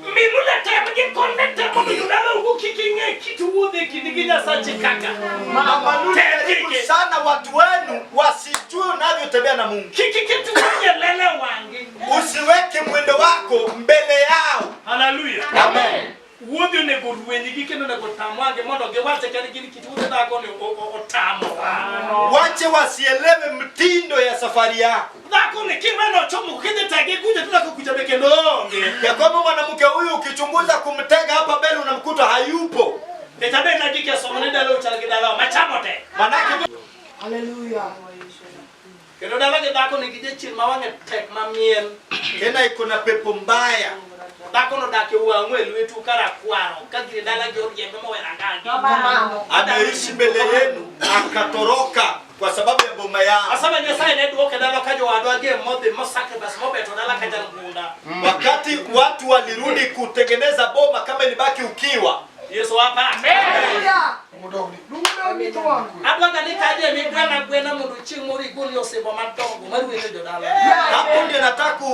Minu ne tem gi konde tem mondo jodalau kik ing'e kit wuodhe e kindi gi Nyasache kaka. Mama Lulu, Tem jaribu kike. sana watu wenu wasijue unavyotembea na Mungu. Kik iket wuodhe lele wang'i. Usiweke mwendo wako mbele yao. Hallelujah. Amen. Wuodhi onego ruenygi kendo onego tam wang'gi mondo giwach kendo gin kit wuodhe dhako ni otamowa. Wache wasielewe mtindo ya safari yako, Dhako ni kiweno ochomo kidhi tege kucha to dhako kucha be kendo onge. ya kwamba mwanamke huyu ukichunguza kumtega hapa mbele unamkuta hayupo. Nikech abe nagikia somo ni dala ochal gi dalawa machamo te. Manake Hallelujah. Kendo dala gi dhako nigi jachien ma wang'e tek mamien. tena iko na pepo mbaya. Dhako nodak e wang'u e lwetu karakwaro ka gire dala gi oriembe mowera ngagi. Kamano. Ameishi mbele yenu akatoroka kwa sababu ya boma yao. Asama Nyasaye ne duoke dala ka jowadwa gi modhi mosacrifice mobeto dala ka jalgunda. Wakati watu walirudi kutengeneza boma kama ilibaki ukiwa, Yesu apa. Hallelujah. Adwa ni kaje migwena gwena mondo chieng' moro igol osimbo madongo mar welo jodala. hapo ndio nataka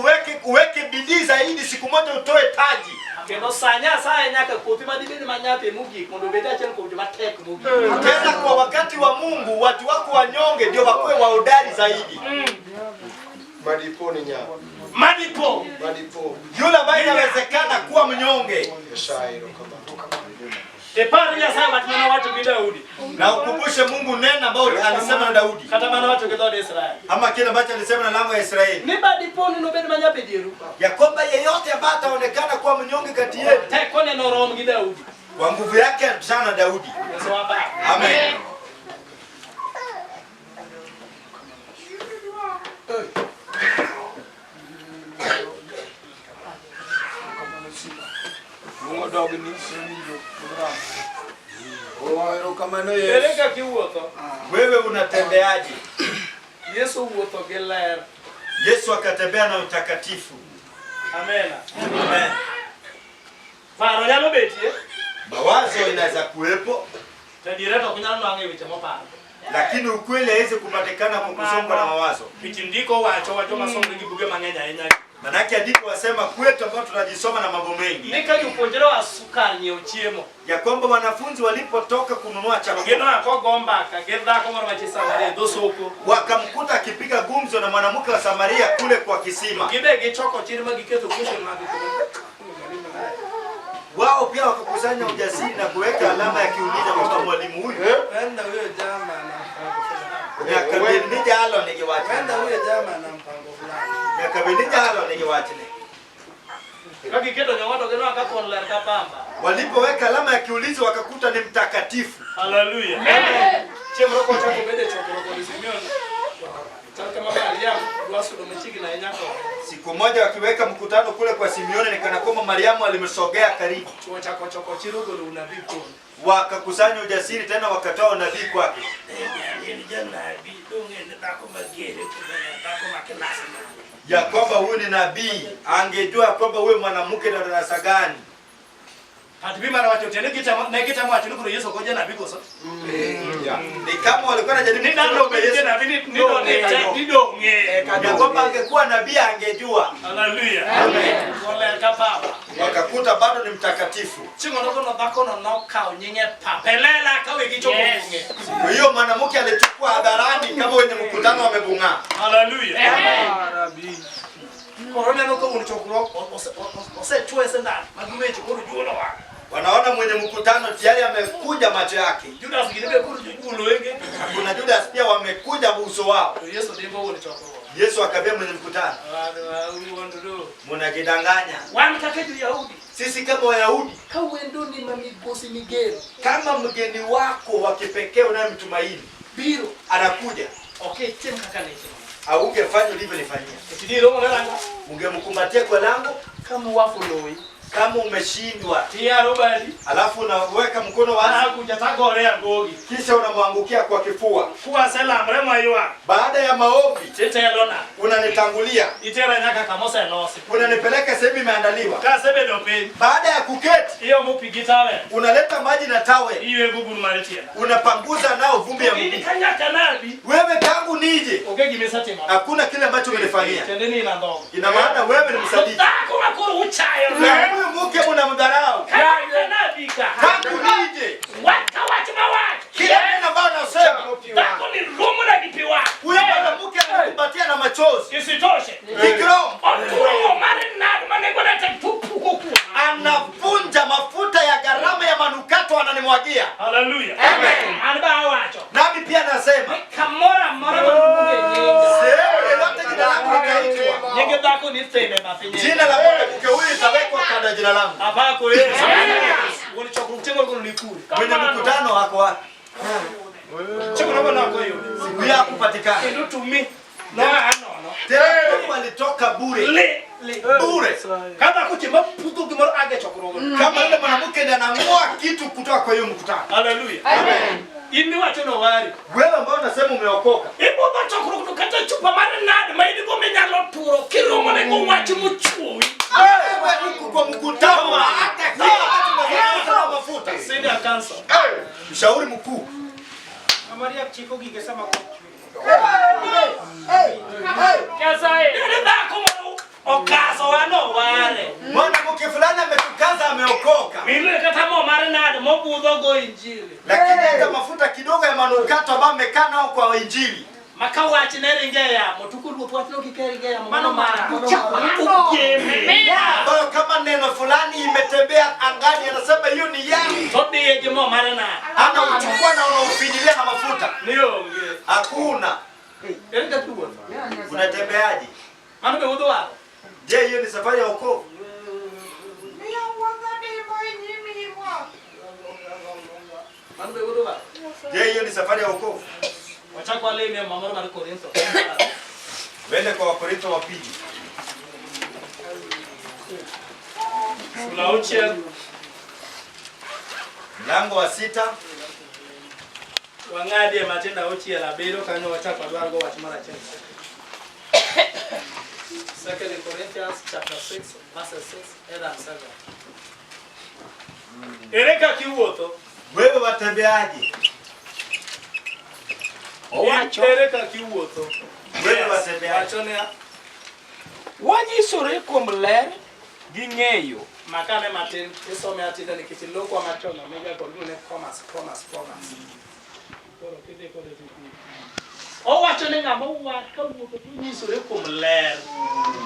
uweke bidii zaidi, siku moja utoe taji. Kendo sa Nyasaye nyaka kothi madibed manyape mogik mondo obed achiel kuom joma tek mogik. Tena kwa wakati wa Mungu watu wako wanyonge ndio wakuwe wahodari zaidi. Madipo ni nya. Madipo. Madipo. Yule ambaye inawezekana kuwa mnyonge, Nyasaye erokamano. Ipar Nyasaye wach mane owacho gi Daudi. na ukumbushe Mungu neno ambao alisema na Daudi Kata mane owacho gi dhood Israel. ama kile ambacho alisema na lango ya Israeli, Ni badipo ni nobed manyape dieru. ya kwamba yeyote ambaye ataonekana kuwa mnyonge kati yetu Tekone norom gi Daudi. kwa nguvu yake atakutana na Daudi. Yesu apa. Amen. Oh, erokamano Ere Yesu. kaka iwuotho? Wewe unatembeaje? Yesu owuotho gi ler. Yesu akatembea na utakatifu. Amena. Amen. Paro nyalo betie. Mawazo inaweza kuwepo, To adiera to ok nyal nwang'o e weche moparo. lakini ukweli haiwezi kupatikana kwa kusongwa na mawazo. Nikech ndiko wacho wacho masomre gi buge mang'eny ahinya. Manake andiko wasema kwetu ambao tunajisoma na mambo mengi, Ni ka jopuonjre oa sukar nyiewo chiemo. ya kwamba wanafunzi walipotoka kununua To chakula ginoa kogo mbaka gi dhako moro ma chi Samaria e dho soko. wakamkuta akipiga gumzo na mwanamke wa Samaria kule kwa kisima. Gibe gichoko chir ma giketo question mark. Wao pia wakakusanya ujasiri na kuweka alama ya kiuliza kwamba mwalimu huyu Wenda huyo jamaa ana mpango fulani. nyaka bed ni jalo nigi wachne, Wenda huyo jamaa ana mpango fulani. nyaka bed ni jalo nigi wachne. Ka giketo nyong'o to ginoa ka kon ler ka pamba. Walipoweka alama ya kiulizo wakakuta ni mtakatifu. Hallelujah. Chieng' moro kochako bedo e chokruok kod Simeon. Chal kama Mariam dwa sudo machiegni ahinya kode. Siku moja wakiweka mkutano kule kwa Simeoni, ni kana kwamba Mariamu alimsogea karibu, Chwo chako choko chiro golo unabii kuome. Wakakusanya ujasiri tena wakatoa unabii kwake, En janabi dong' en dhako magere dhako ma kilas mane. Ya kwamba huyu ni nabii, angejua kwamba huyu mwanamke na darasa gani. Hat bi mar wacho tiende gitemo ne gitemo wacho ni koro Yesu ok janabi koso. Yeah. Ni kama walikuwa wanajaribu Ni dhano kusema obed Yesu janabi ni ni ni dong'e. ya kwamba angekuwa nabii angejua. Haleluya. Oler ka baba. Wakakuta bado ni mtakatifu. Chieng' onogo no dhakono nokawo nyinge pap. Elela ka wegi chopo bung'e. Siku hiyo mwanamke alichukua hadharani kama wenye mkutano wamebung'aa. Haleluya. Koro neno ka wuon chokruok osechwoye sindan mag weche koro juolo wang'e. Wanaona mwenye mkutano tayari amekuja macho yake. Judas gini be koro jojuolo wenge. Kuna Judas pia wamekuja uso wao. To Yesu dimbo wuon chokruok. Yesu akaambia mwenye mkutano, mnajidanganya. Wan kaka jo-Yahudi Sisi kama Wayahudi, Ka wendoni ma migosi migeno kama mgeni wako wa kipekee unayemtumaini biro anakuja, ok itim kaka ne itimo. haungefanya ulivyonifanyia. Nikech romo ne rango Ungemkumbatia kwa lango ka muwafu loyi kama umeshindwa, tiyaro badi alafu unaweka mkono wazi, akuja tagore agogi kisha unamwangukia kwa kifua. kwaselamre mwaywak Baada ya maombi titelona unanitangulia, itera nyaka kamoselosi unanipeleka sehemu imeandaliwa. kasebedo piny Baada ya kuketi, iomo pi gi tawel unaleta maji na tawe, iywego buru mar tienda unapanguza nao vumbi ya in mguu. ka nyaka nabi Wewe tangu nije, onge gimisetimo. Hakuna kile ambacho umenifanyia. Tiende ni in andhogo. Ina maana wewe ni msaliti. Dhako ma koro uchayo Na huyu mke mnamdharau. ka nyaka nabi ka Tangu nije, wach ka wach ma wach kila neno ambalo nasema, dhako ni romona gi pi wang' huyo mwanamke anakumbatia na machozi. Isitoshe Kiroho oturo mo mar nad ma nengone tek topuko kuoma. anavunja mafuta ya gharama ya manukato ananimwagia. Haleluya. An ba awacho Nami pia nasema Ni kamoro amora ma luonge nyinga. sehemu yoyote jina langu litaitwa, Nyinge dhako ni thene bath nyinge. jina la mwanamke huyu itawekwa kando ya jina langu. Apako Yesu. Wuon chokruok chieng' moro ni kure. Mwenye mkutano wako wapi? Chieng' moro noko yude. Siku hiyo hakupatikana. Kendo tumi noa nono. Tena huyu alitoka bure Li bure, Ka dhako chieng' mapudho gimoro age chokruogno. kama yule mwanamke ndiye anang'oa kitu kutoka kwa hiyo mkutano. Haleluya. In miwacho nowari. Wewe ambao unasema umeokoka, Ibudho chokruok to kata chupa mar nad ma in go minyalo turo kiromone go wach mochuowi. wewe huku kwa mkutano, hata kile ambacho unazungumza na mafuta. Senior counsel. Mshauri mkuu Ni dhako moro okasowa noware. mwanamke fulani ametukaza, ameokoka, Milwe kata mo mar nad mobudho go injili. lakini hata mafuta kidogo ya manukato ambayo amekaa nao kwa Injili, Ma ka wach ne ringe e yamo to koruoth wachno kik ringe e yamo mano mara. Upieme. ambayo kama neno fulani imetembea angani, anasema hiyo ni yangu, To diye gi mo mar nad. anauchukua na unaufinyilia na mafuta. Ni onge. Hakuna. Ere kaka iwuotho? Unatembeaje? Mano be wuodh waro? Je, hiyo ni safari ya wokovu? Mano be wuodh waro? Je, hiyo ni safari ya wokovu? Wachak walemie muma moro mar Korintho. Wende kwa Wakorintho wa pili Sula auchiel mlango wa 6 Wang'adie matindo auchiel abiriyo kanyo wachak wadwar go wach mar achiel. Second Corinthians chapter 6 verses 6, 8 and 7. Ere kaka iwuotho? Wewe watembeaje? Owacho. Ere kaka iwuotho? Wewe watembeaje? Wacho niya, Wanyisore kuom ler gi ng'eyo. Makane matin isome atinda nikech ilokwa machon omega kod ne commas commas commas. Koro kidhi kode tikuri. Owacho ni ng'ama owar kawuotho to onyisore kuom ler.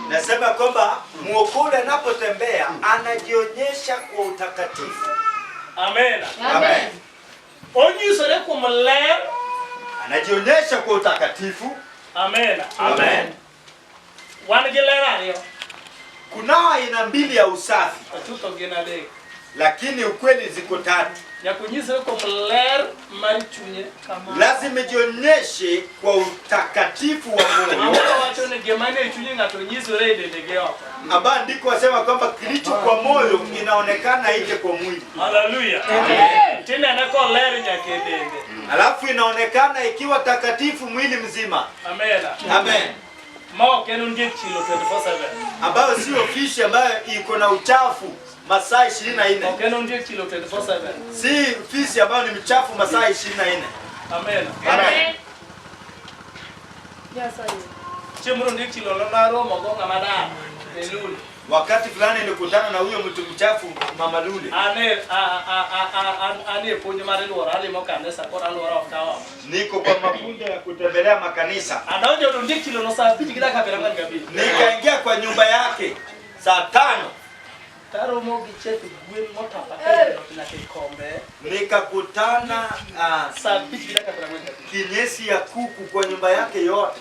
Nasema kwamba mwokole anapotembea anajionyesha kwa utakatifu. Amen. Amen. Onyisore kuom ler. Anajionyesha kwa utakatifu. Amen. Amen. Wan gi ler ariyo. Kunao aina mbili ya usafi, Achutho gin adek. Lakini ukweli ziko tatu. Nyaka onyisre kuom ler mar chunye. Lazima ijionyeshe kwa utakatifu wa moyo. Amoro wacho ni gima nie chuny ng'ato nyisore e dende gi oko. Ambayo andiko wasema kwamba kilicho kwa moyo inaonekana nje kwa mwili. Haleluya. Tinene koler nyaka e dende. Alafu inaonekana ikiwa takatifu mwili mzima. Amena. Amen. Ma ok en ondiek chilo 24/7. Ambayo sio fishi ambayo iko na uchafu masaa 24. Ok en ondiek chilo 24/7. Si fisi ambayo ni mchafu masaa 24. Amena. Amen. Chieng' moro ondiek chilo naromo go ng'ama dar e Luli. Wakati fulani nilikutana na huyo mtu mchafu Mama Lule. Ane a- a- a- a- an e puonj mar luoro alimo kanisa koro aluoro ok ka oko. Niko kwa mafunzo ya kutembelea makanisa. Adonjo to ondiek chilo no saa abich gi dakika piero ang'wen gabich. Nikaingia kwa nyumba yake saa 5. Taromo gi cheth gwen motapaka nyaka e kombe. Nikakutana Saa abich gi dakika piero ang'wen gabich. kinyesi ya kuku kwa nyumba yake yote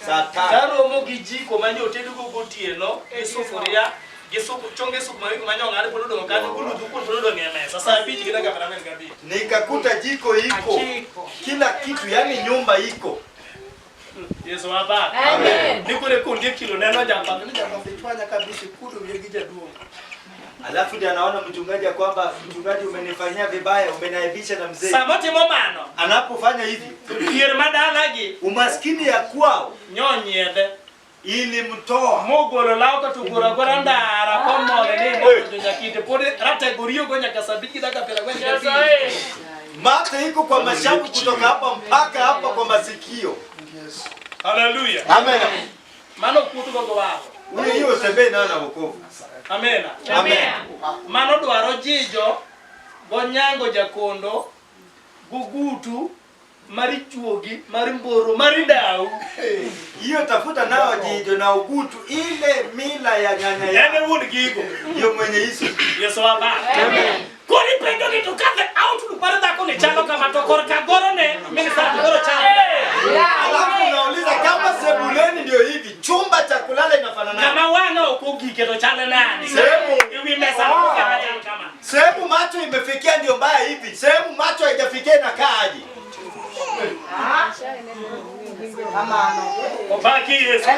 saa 5. Taromo gi jiko mane otedogo gotieno gi sufuria gi supu chonge supu mawiko mane ong'ad pod odong' kanyo goludhu kuon pod odong' e mesa saa abich gi dakika piero ang'wen gabich. Nikakuta jiko iko, kila kitu, yani nyumba iko. Yesu wabak. Amen. Ni kore kondiek chilo neno jamba ni jamba Chwanya kabisa kudo wiye gi jaduong'. Alafu ndiye anaona mchungaji ya kwamba mchungaji, umenifanyia vibaya, umeniaibisha na mzee. Sama timo mano Anapofanya hivi, dhier madalagi umaskini ya kwao nyonyiedhe ilimtoa mogolo law kata ogoro agora ndara komol ni mokonjo nyakite pod ratego riyogo nyaka saa abich gi dakika piero ang'wen gabich. Mate iko kwa mashavu kutoka hapa mpaka hapa kwa masikio. Haleluya. Amen. Mano kuotgo go waro. Huyo hiyo tembee nayo na wokovu. Amena. Amen. Mano dwaro jijo gonyango jakondo gugutu mar chuogi mar mboro mar dau. Hiyo tafuta nao jijo na ugutu, ile mila ya nyanya En yao e wuon gigo. ndio mwenye hizo. Yesu wabak. Koro ipenjo ni to ka the outlook mar dhako ni chalo kama to korka gorone minisa koro chalo. Alafu unauliza kama sebuleni ndio hivi, chumba cha kulala inafanana. Ng'ama wang'e ok ogike to chalo nade? Sehemu Ewi mesa kama chal kama. sehemu macho imefikia ndio mbaya hivi, sehemu macho haijafikia inakaa aje? Obaki Yesu.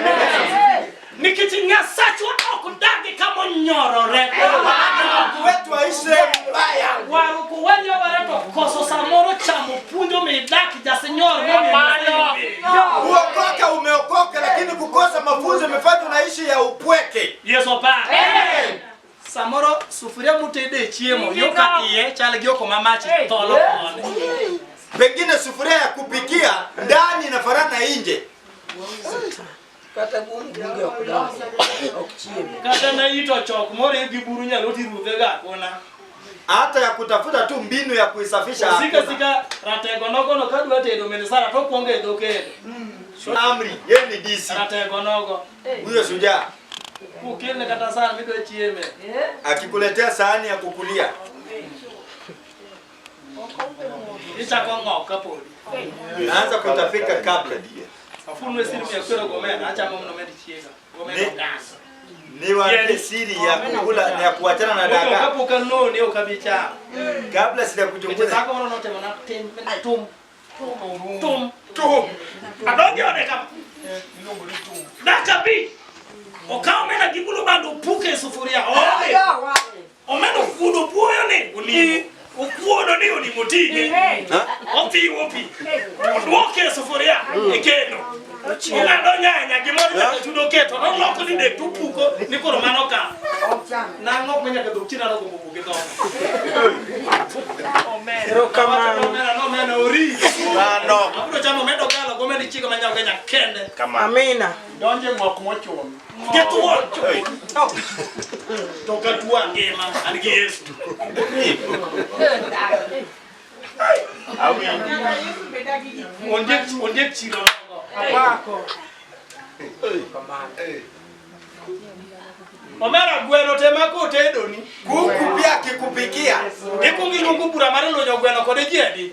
Nikech Nyasachwa ok dagi kama onyorore. Maana Mungu wetu aishi sehemu mbaya. Warruok wanyowore to koso samoro chamo puonjo midak jasinyor momiyo. Kuokoka umeokoka, lakini kukosa mafunzo imefanya unaishi ya upweke. Yesu opak. Samoro sufuria mutede chiemo yo ka iye chal gi oko ma mach tholo koni. Pengine sufuria ya kupikia ndani inafanana na nje. Kata bunge ok dongi, ok chiem. Kata na ito chok moreg gi buru nyalo tirudhe ga akona. Hata ya kutafuta tu mbinu ya kuisafisha. Sika hakuna. sika ratego nogo no kadwa tedo min Sara to kuongo e dho kendo. Amri, yeye ni DC. Ratego nogo. Huyo shujaa Kukelne kata san midwa chieme. akikuletea sahani ya kukulia Ichako ng'ok kapodi. naanza kutapika kabla. Afunwe siri miya kwero gomena achamo mana omed chiega. Gomena ogas. Niwaambie siri ya kukula na ya kuachana na dagaa Kapok anoni ok abi chamo. kabla Weche sijakuchunguza. dhako moro notemo na tim tum tum tum. Adonjo ode kama. Dakika abich. Okaw omena gi bulu bando opuke e sufuria. Oole. Omena okuodo buoyo ni onimo. Okuodo ni onimo ting'e. Othiwo pi. Oduoke e sufuria e kendo. Ong'ado nyanya gimoro nyaka chudo keto. Noloko didek to opuko ni koro mano okawo. Nang'ok ma nyaka dhok chien anogombo wuok gi dhoga. Erokamano. Omena no omena ori. Mano. Abiro chamo omenda ogalo gomenda ichigo ma nyawo nyaka kende. Amina. Donje ng'ok mochuno. Githuon. To ka tuo angima an gi Yesu. Ondiek ondiek chiro nogo. Apako. Omera gweno tema kotedoni. Kuku pia akikupikia Ikuongo iluongo bura mar lunyo gweno kode ji adi?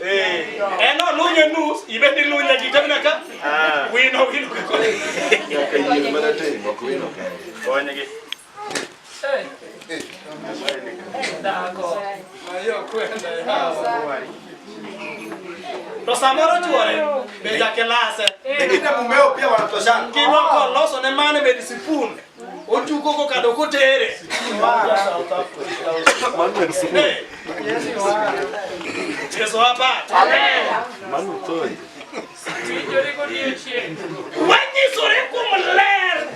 En olunye nus, ibende ilunye gi temna ka. Wino wino kode. Nyaka yien marateng' ok wino kende. Konygi. To samoro chuore be jakilase. Pengine mumeo pia wanatoshana. Kirwako loso ne mane med sipun. Otugo kokado kotere. Eh. Yesu hapa. Wanyisore kuom ler.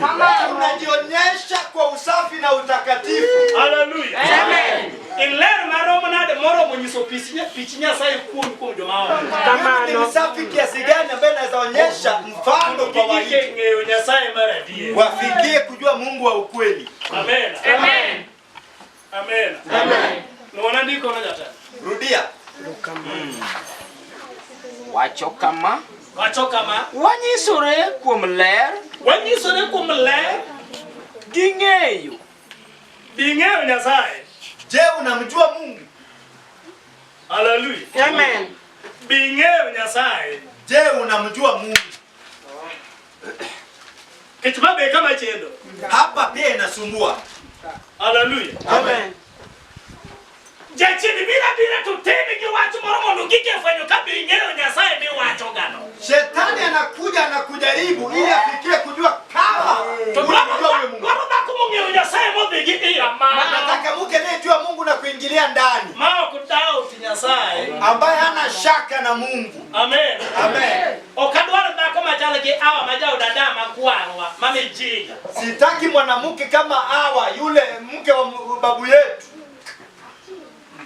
Unajionyesha kwa usafi na utakatifu. Hallelujah. Amen. Iler maromo nade moromo nyiso pich Nyasaye kuom joma oko. Mimi ni msafi kiasi gani ambaye naweza onyesha mfano kwa Gige waiti ng'eyo Nyasaye mar adier. wafikie kujua Mungu wa ukweli. Amen. Amen. Amen. Amen. Nuona ndiko no jatelo. Rudia. Wacho kama Wacho kama wanyisore kuom ler wanyisore kuom ler gi ng'eyo bing'eyo Nyasaye. Je, unamjua Mungu? Hallelujah. Amen. Bing'eyo Nyasaye. Je, unamjua Mungu? Kech ma be kama chendo. Hapa pia inasumbua. Hallelujah. Amen. Jachien biro abira to temi gi wach moro mondo gike fwenyo ka be ing'eyo Nyasaye miwacho gano. Shetani anakuja anakujaribu ili afikie kujua kama To unamjua huyo Mungu. dwaro dhako mong'eyo Nyasaye modhi gi iye. Anataka mke anayejua Mungu na kuingilia ndani, Ma ok doubt Nyasaye. ambaye hana shaka na Mungu. Amen. Amen. Ok adwar dhako machal gi awa ma jaod Adam makwarwa ma mijinga. Sitaki mwanamke kama Hawa, yule mke wa babu yetu.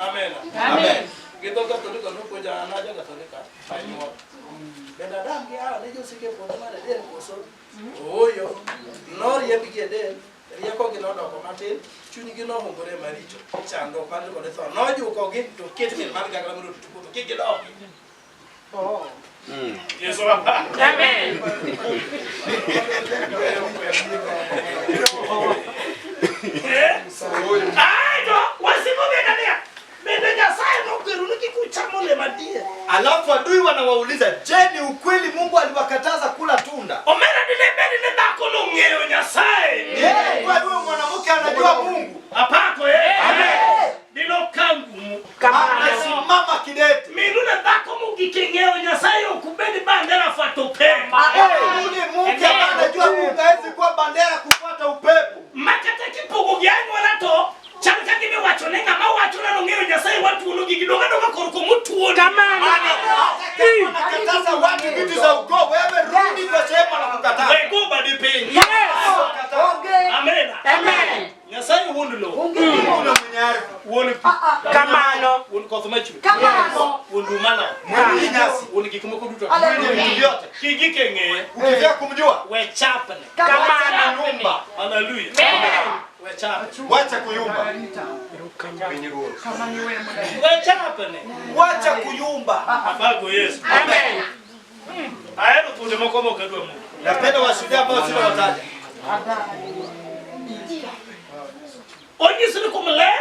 Amen. Amen. Gi dho Katolika nopuonja an aja Katolika anyuola. Bende Adam gi Hawa ne josike e puodho mar Eden koso? Ooyo. Noriembgi Eden, riekogi nodoko matin, chunygi nohungore maricho, chandruok mar kod tho. Nojukogi to ket min mar gagla mondo orit puodho kik gidogi. Yesu apa. Amen. Ai to wasigu bende niya. Bende Nyasaye nokweru ni kik ucham olemo adier. Alafu adui wanawauliza, je, ni ukweli Mungu aliwakataza kula tunda? Omera dine bed ni dhako nong'eyo Nyasaye. Je, kwa huyo mwanamke anajua Mungu? Apako eh. Amen. Dino kangumu. Amesimama kidete. Minu ne dhako mogik e ng'eyo Nyasaye ok obed bandera fuato upepo. Yule mke ambaye anajua Mungu hawezi kuwa bandera kufuata upepo. Makata kipogo gi anyuola to chal ka gima iwacho ne ng'ama wacho na nong'eyo Nyasaye watuono gigi donga donga korko motuoni. Kamano. Hata kama anakataza watu vitu za ukoo, wewe rudi kwa sehemu anakukataza. We go badi piny. Yes. Onge. Amen. Amen. Nyasaye wuon lowo. Onge. Mungu na mwenye ardhi. Wuon pi. Kamano. Wuon koth machwe. Kamano. Wuon lum malao. Mwenye nyasi. Wuon gik moko duto. Mwenye vitu vyote. Kigike ng'eye. Ukitaka kumjua, We chapne. wacha kuyumba. Hallelujah. We chapne. Wacha kuyumba. We chapne. Wacha kuyumba. Apako Yesu. Amen. Ahero thuonde moko ma ok adwa mulo. Napenda washuhuda ambao sitawataja. Onyiso ni kuom ler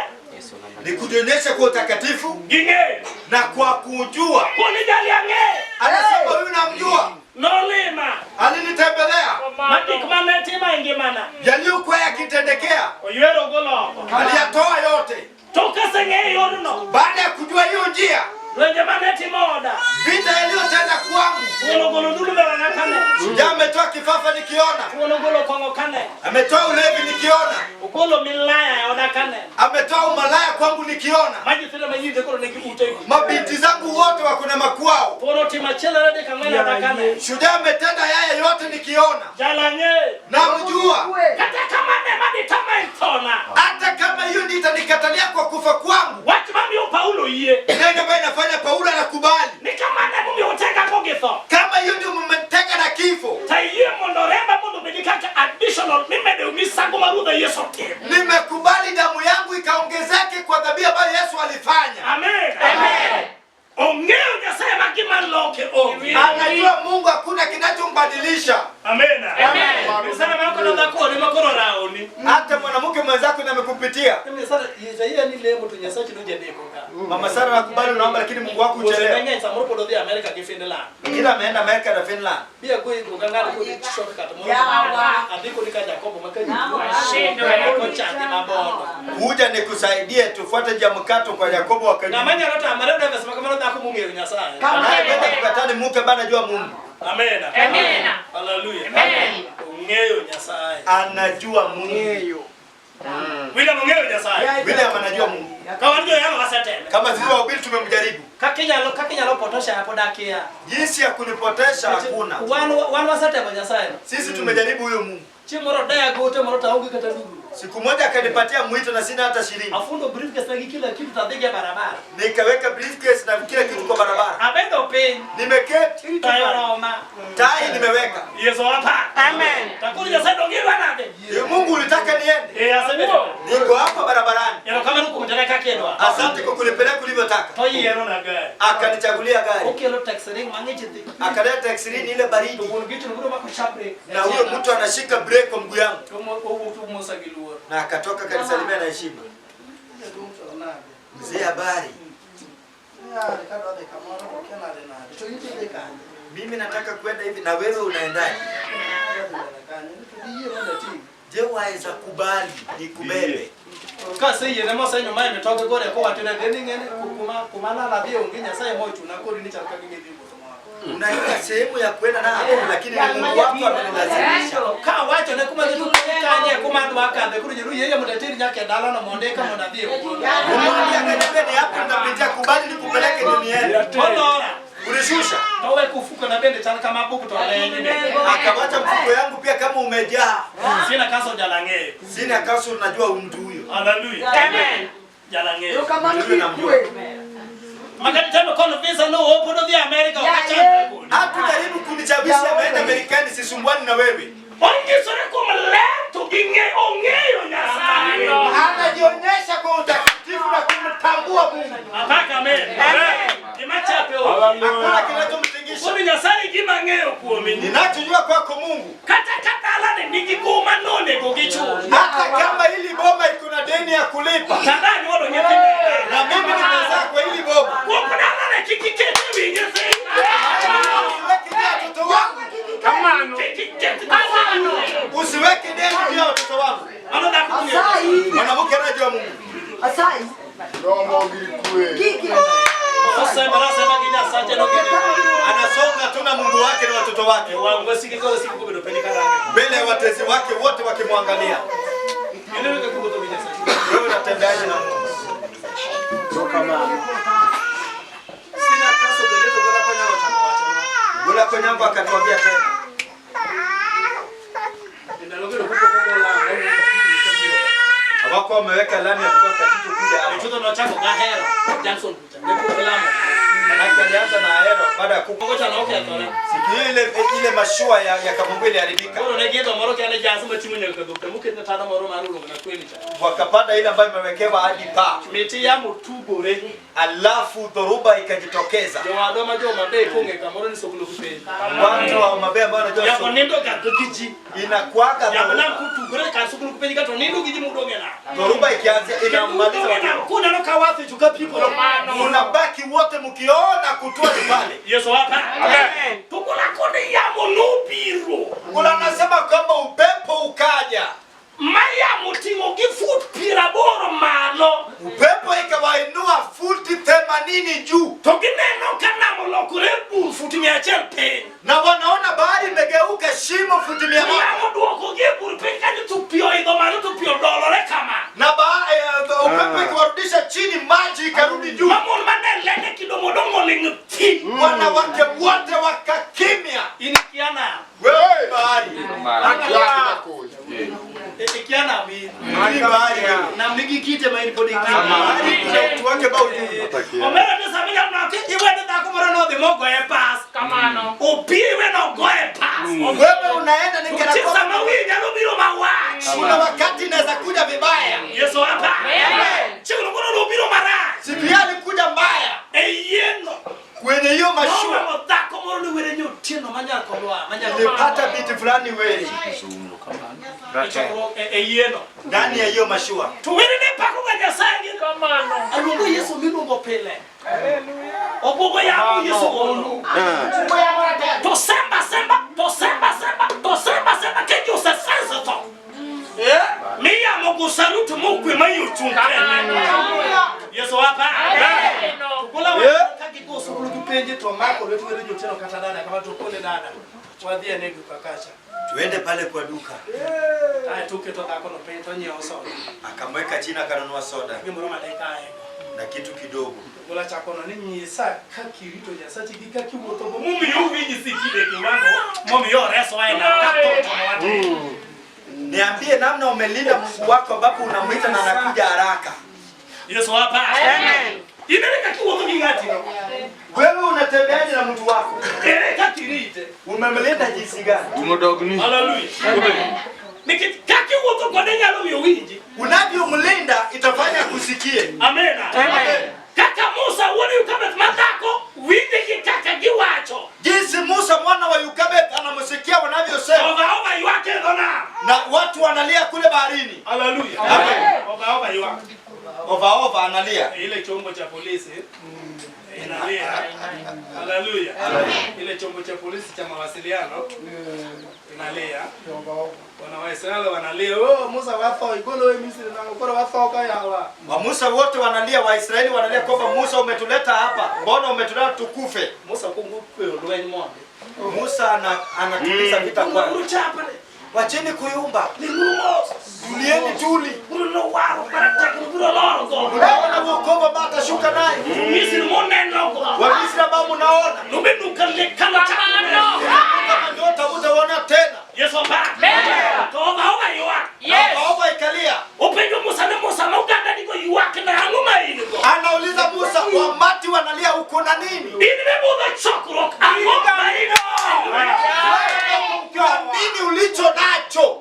Ni kujionyesha kwa utakatifu gi ng'eyo. na kwa kujua. Koni jali ang'eyo. Anasema huyu namjua, Nolima. alinitembelea Ma gik mane timo e ngimana. yaliyokuwa yakitendekea, Oywero golo oko. aliyatoa yote. To kaseng'eyo yorno, Baada ya kujua hiyo njia, lwenje mane timo oda. vita yaliyotenda kwangu, Thuol ogolo ndulu berana kane. shujaa ametoa kifafa nikiona, Thuol ogolo kong'o kane. ametoa ulevi nikiona, Ogolo milaya e oda kane. ametoa umalaya kwangu nikiona, Ma nyithindo ma nyiri koro nigi utegi. mabinti zangu wote wako na makwao. Thuol otimo achiel adek ang'wen e oda kane. Shujaa ametenda yaya yote nikiona, Jalang'eyo. namjua. Kata kamano ema ditama e thona. Hata kama hiyo ndiyo itanikatalia kwa kufa kwangu, Wach mamiyo Paulo yie. neno ambayo inafanya Paulo anakubali. Ni kamano emomiyo otengago gi tho. Kama hiyo ndio mmetega na kifo, Tayie mondo remba mondo obedi kaka additional mimedo e misango ma Ruodha Yesu otimo. nimekubali damu yangu ikaongezeke kwa dhabihu ambayo Yesu alifanya. Amen. Amen. Ong'eyo Nyasaye ma gima loke onge. Anajua Mungu hakuna kinachombadilisha. Amena. Amen. Sana mama kono dhako ni makoro raoni. Hata mwanamke mwenzako na amekupitia. Mimi sasa yeye ni lemo tu Nyasaye nuje deko ka. Mama Sara nakubali unaomba lakini Mungu wako uchelewe. Meng'eny samoro pod odhi Amerika gi Finland. Kila ameenda Amerika na Finland. Bia go go ka ng'ato kodi shortcut moro. Yawa. Adhi kodi ka Jakobo ma ka Shindo. Kochadhi mabondo. Kuja nikusaidie tufuate njia mkato kwa Yakobo wakajua. Ng'ama nyalo tamore dwe pesa makamano dhako mong'eyo Nyasaye. Anayependa kukataa ni mke ambaye anajua Mungu. Amena. Amena. Hallelujah. Amen. Ong'eyo Nyasaye. Anajua Mungu. William ong'eyo Nyasaye. William anajua Mungu. Ka wan joyalo waseteme. Kama sisi wahubiri tumemjaribu. Kaka inyalo potosha pod akia. Jinsi ya kunipotesha hakuna. Wan wasetemo Nyasaye. Sisi tumejaribu huyo Mungu. Chieng' moro daya gote moro to aonge kata nduru. Siku moja akanipatia mwito na sina hata shilingi. Afundo briefcase na gi kila kitu to adhi go e barabara. Nikaweka briefcase na kila kitu kwa barabara. Abedo piny. Nimeketi, Tayo roma. tai nimeweka. Yesu apa. Amen. Takuri Nyasaye donge idwa nade? Ee Mungu ulitaka niende. Eh asebedo. Niko hapa barabarani. Erokamano kuom tera kaka idwaro. Asante kwa kunipeleka ulivyotaka. To yiero na gari. Akanichagulia gari. Okelo taxi ring mang'ich dhi. Akaleta taxi ile To baridi. wuon gicho biro mako sharp brake. Na huyo mtu anashika brake kwa mguu yangu. To owuok to mosa gi luor. Na akatoka akanisalimia na heshima. Jaduong' to nade? Mzee habari. Yare kadwa dhi kamoro to kia nade nade. To in tidhi kanye? Mimi nataka kwenda hivi na wewe unaendaje? Adwa dhi mbele kanye. To diyie mondo ating'i. Je, waweza kubali nikubebe? Kaseyiene mosenyo mae mitoke gore kowachone ni ing'eni kuma lala adhiye onge Nyasaye mochuna kodi ni chal ka gima idhi wuotho moro. Unajua sehemu ya kwenda na hakuna, lakini ni Mungu wako amenilazimisha. Kawachone kuma dhi to kanye kuma adwa kadhe koro nyeru yeye mondo ateri nyaka e dalano mondo eka mondo adhi e wuoth. Umwambia akaniambia ni hapo nitapitia, kubali nikupeleke duniani. Olora Ulishusha. to we kufuko na bende chal kama buk to leny. Akawacha mfuko yangu pia kama umejaa. Sina kaso jalang'eyo. Sina kaso, unajua mtu huyo. Hallelujah. Amen. Jalang'eyo. Mtu namjua. Makati temo convince no opodo dhi Amerika ok achal kodi. Hatujaribu kunishawishi ameenda Marekani, sisumbuani na wewe. Onyisore kuom ler to ging'e ong'eyo Nyasaye. Anajionyesha kwa utakatifu na kumtambua Mungu. Apaka amen. Gima chape onge. Hakuna kinachomtingisha. Koro Nyasaye gima ang'eyo kuomi ni Ninachojua kwako Mungu, kata ka dalane nigi goma nonego gichul. hata kama hili boma iko na deni ya kulipa Tanda anyuolo nyithindo e dala. na mimi nimezaa kwa hili boma, Kuom dalane kik iket e wi nyithindo. usiweke juu ya watoto wangu, Kik iket usiweke deni juu ya watoto wangu. Mano dhako mong'eyo. Mwanamke anajua Mungu, Romo gi kwe. Osemora asema gi Nyasache no gini. anasonga tu na Mungu wake na watoto wake Wang' wasike ka wasike kobedo piny karange. mbele ya watesi wake wote wakimwangalia. Ineno kaka iwuotho gi Nyasaye. Wewe unatembeaje na Mungu? Sina kaso bende to gola konyango chako wachonwa. Gula Konyango akatuambia tena, E ndalo go kapok ogo lamo, hawakuwa wameweka lami ya kutoka Katitu kuja hapa. Chutho nochako gahero Johnson kucha. Ne pok lamo. Manake alianza na Ahero baada ya kuku. Moko cha nokethore. Siku hiyo ile mashua ya Kabungu iliharibika. Koro ne giidho moro kia ne jas mating'o nyaka dhok to moketne tado moro mar luongo na kweli cha. Wakapanda ile ambayo imewekewa hadi paa. Miti yamo tugore. Alafu dhoruba ikajitokeza. Jowadwa ma joma be kong'e kamoro ni soklo penj. Watu wa Mabea ambao wanajua Yamo soko nindo ga gi ji. inakuaga Yamo nam dhoruba. kotugore kar soklo penj ka to nindo gi ji mudong' e nam. Dhoruba ikianzia inamaliza Mudong' e nam watu. kuneno ka wath ichu ka pi koro. Unabaki wote mkiona kutua ni pale. Yesu apa. Amen. To gola kode yamo nobiro. Kuna anasema kwamba upepo ukaja. Ma yamo ting'o gi fut 80 malo. Upepo ikawainua futi 80 juu. To gineno ka nam olokore bur futi 100 piny. Na wanaona bahari imegeuka shimo futi 100. Yamo duokogi e bur piny kanyo to pi oidho malo to pi odolore kama. Na upepo ikiwarudisha chini, maji ikarudi juu. Ma mon mane lene kido modong' oling' thi. Wanawake wote wakakimya. In ikia nam. Wewe bahari. Ikia nam in. Ni bahari wewe. Nam nigi kite ma in pod ikia. Bahari kuna utu wake bao juu. Omera ni sama inyalo neno iwene dhako moro nodhi mogoye pas. Opie nogoye pas. Wewe unaenda ni kana Nitie kwamba sama wiyi nyalo biro mawach. kuna wakati inaweza kuja vibaya. Yesu apa. Chieng'no moro nobiro marach. Siku hiyo alikuja mbaya E yieno. kwenye hiyo mashua. Nowang'o dhako moro ni were nyotieno manyar kodwa. nyako. Nilipata binti fulani Weri E yieno. ndani ya hiyo mashua. To were ne pako ga Nyasaye. Aluongo Yesu miluongo pile. Obuogo yamo Yesu olo. To semba semba, to semba semba, to semba semba ke jo se sense to. Mi yamo go salutu mo kwe ma yo chung kene. Yesu apa. Gola wa ka gi go sukulu gi penje to mako lwetu were joteno kata dada kama to kone dada. Wadhi ane duka kacha. Tuende pale kwa duka. Ae tuketo dhako no piny to nyiewo soda. Akamweka chini akanunua soda Gimoro matin kae. na kitu kidogo. Gola chakono ni nyisa kaka irito Nyasachi gi kaka iwuothogo momiyo owinji sikide kiwango momiyo oreswa e nam ka tho to nowatin. Niambie namna umelinda Mungu wako ambapo unamwita na anakuja haraka. Yesu apa. Amen. Inene kaka iwuotho gi ng'ati no. Wewe unatembeaje na mtu wako? Ere kaka irite. Umemlinda jinsi gani? Haleluya. Nikech kaka iwuotho kode nyalo miyo owinji. Unavyomlinda itafanya kusikie. Amena. Amen. Kaka Musa wuod Yokebed madhako winje gi kaka giwacho. Jinsi Musa mwana wa Yokebed anamsikia wanavyosema Ova ova ywak e dho nam. na watu wanalia kule baharini. Haleluya. Amen. Ova ova ywak. Ova ova analia. Ile chombo cha polisi inalia. Haleluya. Ile chombo cha polisi cha mawasiliano inalia. Wana Waisraeli wanalia, "Oh, Musa watho igolo e Misri na koro watho ka yawa." Wa Musa wote wanalia, Waisraeli wanalia kwamba Musa umetuleta hapa, mbona umetuleta tukufe? Musa kungu kweyo lweny monde. Musa anatuliza vita kwanza. Uru chapale. Wacheni kuyumba, Linguru mos. tulieni tuli. Uru no waro maratego biro loro go. Mnaona wokovu ambao atashuka naye. Misri moneno go. Wamisri ambao mnaona Nubedu kale kala chakano. kama ndoto hamtaona tena. Yesu pa. To ova ova ywak. Na ova ikalia. Openjo Musa ne Musa ma oganda nigo ywak na ang'o ma in go? Anauliza Musa, wamati wanalia uko na nini? In mibudho chokruok ang'o ma in go? Kwa nini ulicho nacho?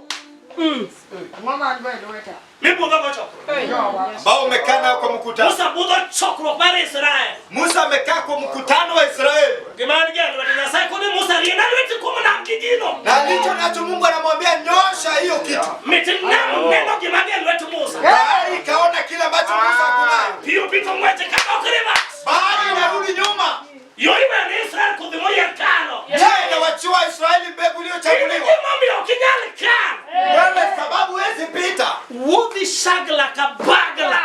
Mibudho go chokruok. Ambao umekaa nayo kwa mkutano. Musa budho chokruok mar Israel. Musa amekaa kwa mkutano wa Israeli. Gima an gi e lwete Nyasaye koni Musa riena lweti kuom nam gi gino. Na alicho nacho Mungu anamwambia nyosha hiyo kitu. Mit nam neno gima ni e lwet Musa. Bahari ikaona kile ambacho Musa akunayo. Pi opito ng'weche kadok reverse. Bahari inarudi nyuma. Yo iweyo ne Israel kodhi moyier kalo. Je, inawachiwa Israeli mbegu In iliyochaguliwa. gimomiyo ok inyal kalo. Wewe sababu huwezi pita. Wuodhi shagla ka bagla.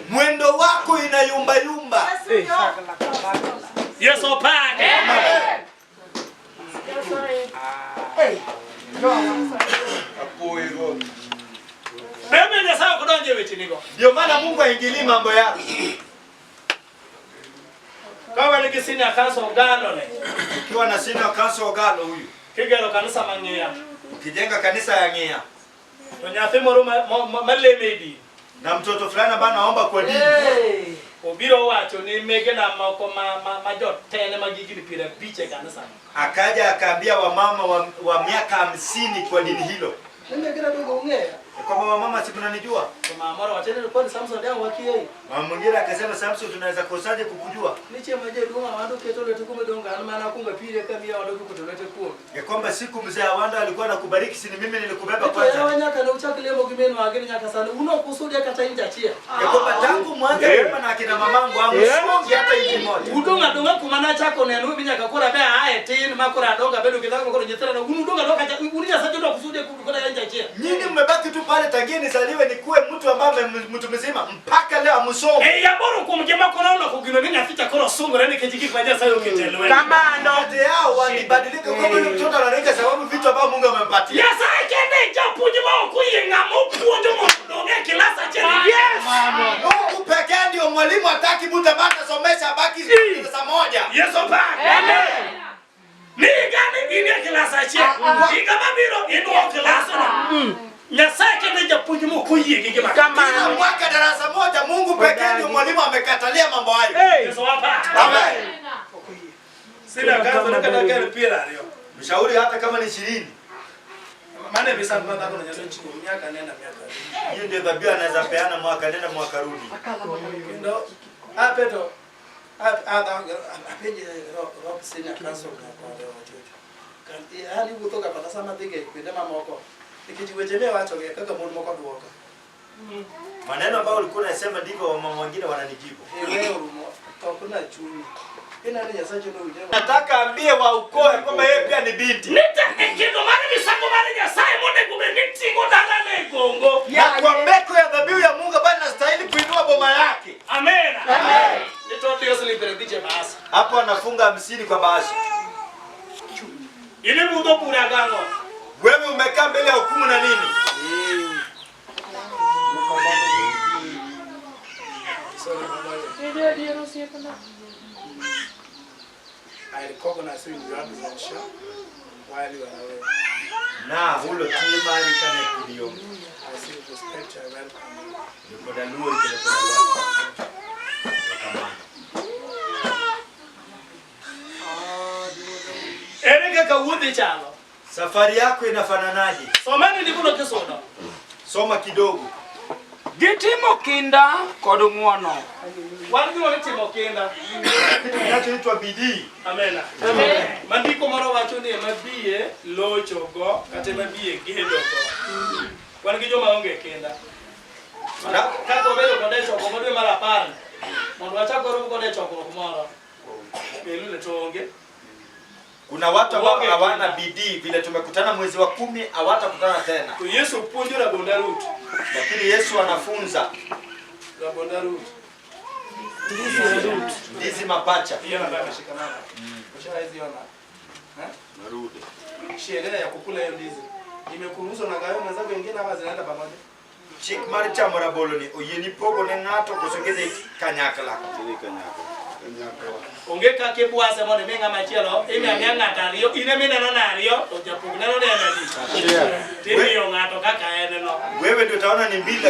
Mwendo wako inayumba yumba. Yesu opake. Bebe Nyasaye ok donj e wechenigo. Ndio maana Mungu haingilii mambo yako. Ka wan gi senior council Ogalo ne, Ukiwa na senior council Ogalo huyu, kigero kanisa mang'iya, ukijenga kanisa ya Ng'ia to nyathi moro malemo e din na mtoto fulani ambaye anaomba kwa dini obiro wacho ni megena moko ma jotene mag higni 50 e kanisa. akaja akaambia wamama wa miaka 50 kwa dini hilo Megena dongo ung'eya. kwamba wamama, si mnanijua? To mama moro wacho ni kwani Samson dang wakiei. Mama mwingine akasema, Samson, tunaweza kosaje kukujua? Ni chieng' ma jaduong' Awando keto lwete kuome dongo an mana akwongo apire kamiyo Awando keto lwete kuome. Ya kwamba siku mzee Awando alikuwa anakubariki, si ni mimi nilikubeba To yawa kwanza? nyaka ne uchak lemo gi minwa gi nyaka sani un ok usudi kata inji achiel. Ya kwamba tangu mwanze kulima na akina mamangu hamsongi hata inji moja. Udong' adong'a kuma nachako neno mi nyaka koro abe ae tin ma koro adongo abedo gi dhako ma koro nyithinda un udong' adong'a kacha un Nyasaye to ok usudi kata inji achiel. Nyinyi mmebaki tu pale tangia nizaliwe nikuwe mtu ambaye mtu mzima mpaka leo hamsomi. E aboro kuom joma koro oloko gino ni nyathi cha koro sungore nikech gik ma Nyasaye oketo e lwete. Kamano. Kati yao walibadilika kama yule mtoto anarika sababu vitu ambavyo Mungu amempatia. Nyasaye kende e japuonj ma ok oyie ng'ama opuonjo mondo odong' e kilas achiel. Yes. Mungu pekee ndio mwalimu, hataki mtu ambaye anasomesha abaki darasa moja. Yesu opake. Ni higani in e kilas achiel. Higa mabiro inuo kilasno. Nyasaye kende japuonj ma ok oyie gi gima Kila Kamano. mwaka darasa moja, Mungu pekee ndio mwalimu amekatalia mambo hayo. Hey. Yesu opake. Amen. Sina kazo kata ka en 20. Mshauri hata kama ni 20. Mane misango ma dhako no nyalo chiwo miaka nenda miaka rudi. Hiyo ndio dhabihu anaweza peana mwaka nenda mwaka rudi. Kendo apeto apenje Rob senior council na kode wachocho. An iwuotho ga kata sama adhiga e kuonde mamoko. Nikech weche miwachogi e kaka mon moko dwoka. Maneno ambayo ulikuwa unasema ndivyo wamama wengine wananijibu. Iwe orumo, tokna chunyi. Ineno Nyasache nowinjre Nataka ambie wa ukoo ya kwamba yeye pia ni binti. Nite e kido mar misango mar Nyasaye monego bed ni ting'o dalane e gongo. Na kwa mbeko ya dhabihu ya Mungu ambayo inastahili kuinua boma yake. Amena. Nito siling piero abich e bahasa. Hapo anafunga 50 kwa bahasha. In ibudho bura gang'o? Wewe umekaa mbele ya hukumu na nini? Sorry, Baba. I recognize you in your absentia while you are away. Na hulo tie mari kane kudiyo. I still respect you, I welcome you. Niko da luor kendo koda rwako. Kamano. Ere kaka wuodhi chalo? Safari yako inafananaje? Someni ndikono kisudo. Soma kidogo. Gitimo kinda kod ng'wono. Wan gima nitimo kinda. Kitu kinachoitwa bidii. Amena. Ma ndiko moro wacho ni ema biye lochogo kata ema biye gedogo. Wan gi joma onge kinda. Kaka wabedo kode e chokruok dwe mar apar, mondo wachak warom kode e chokruok moro. Belule to onge. Kuna watu ambao Uonge hawana kinda. bidii, vile tumekutana mwezi wa 10 hawatakutana tena, To Yesu puonjo rabonda rut. lakini Yesu anafunza Rabonda rut. ndizi mapacha. Hiyo ambayo ameshikamana. Ushawahi ona? Eh? Sheria ya kukula hiyo ndizi. Imekuruhusu na gayo mwenzako wengine ama zinaenda pamoja? Chik mar chamo rabolo ni oyieni pogo ne ng'ato koso gidhi kanyakla. Onge kaka ibwase mondo imi ng'ama chielo, imiyo amiya ng'ato ariyo, in ema ineno ni ariyo, to japog neno ni en adi. Timiyo ng'ato kaka en no. Wewe ndio utaona ni mbili.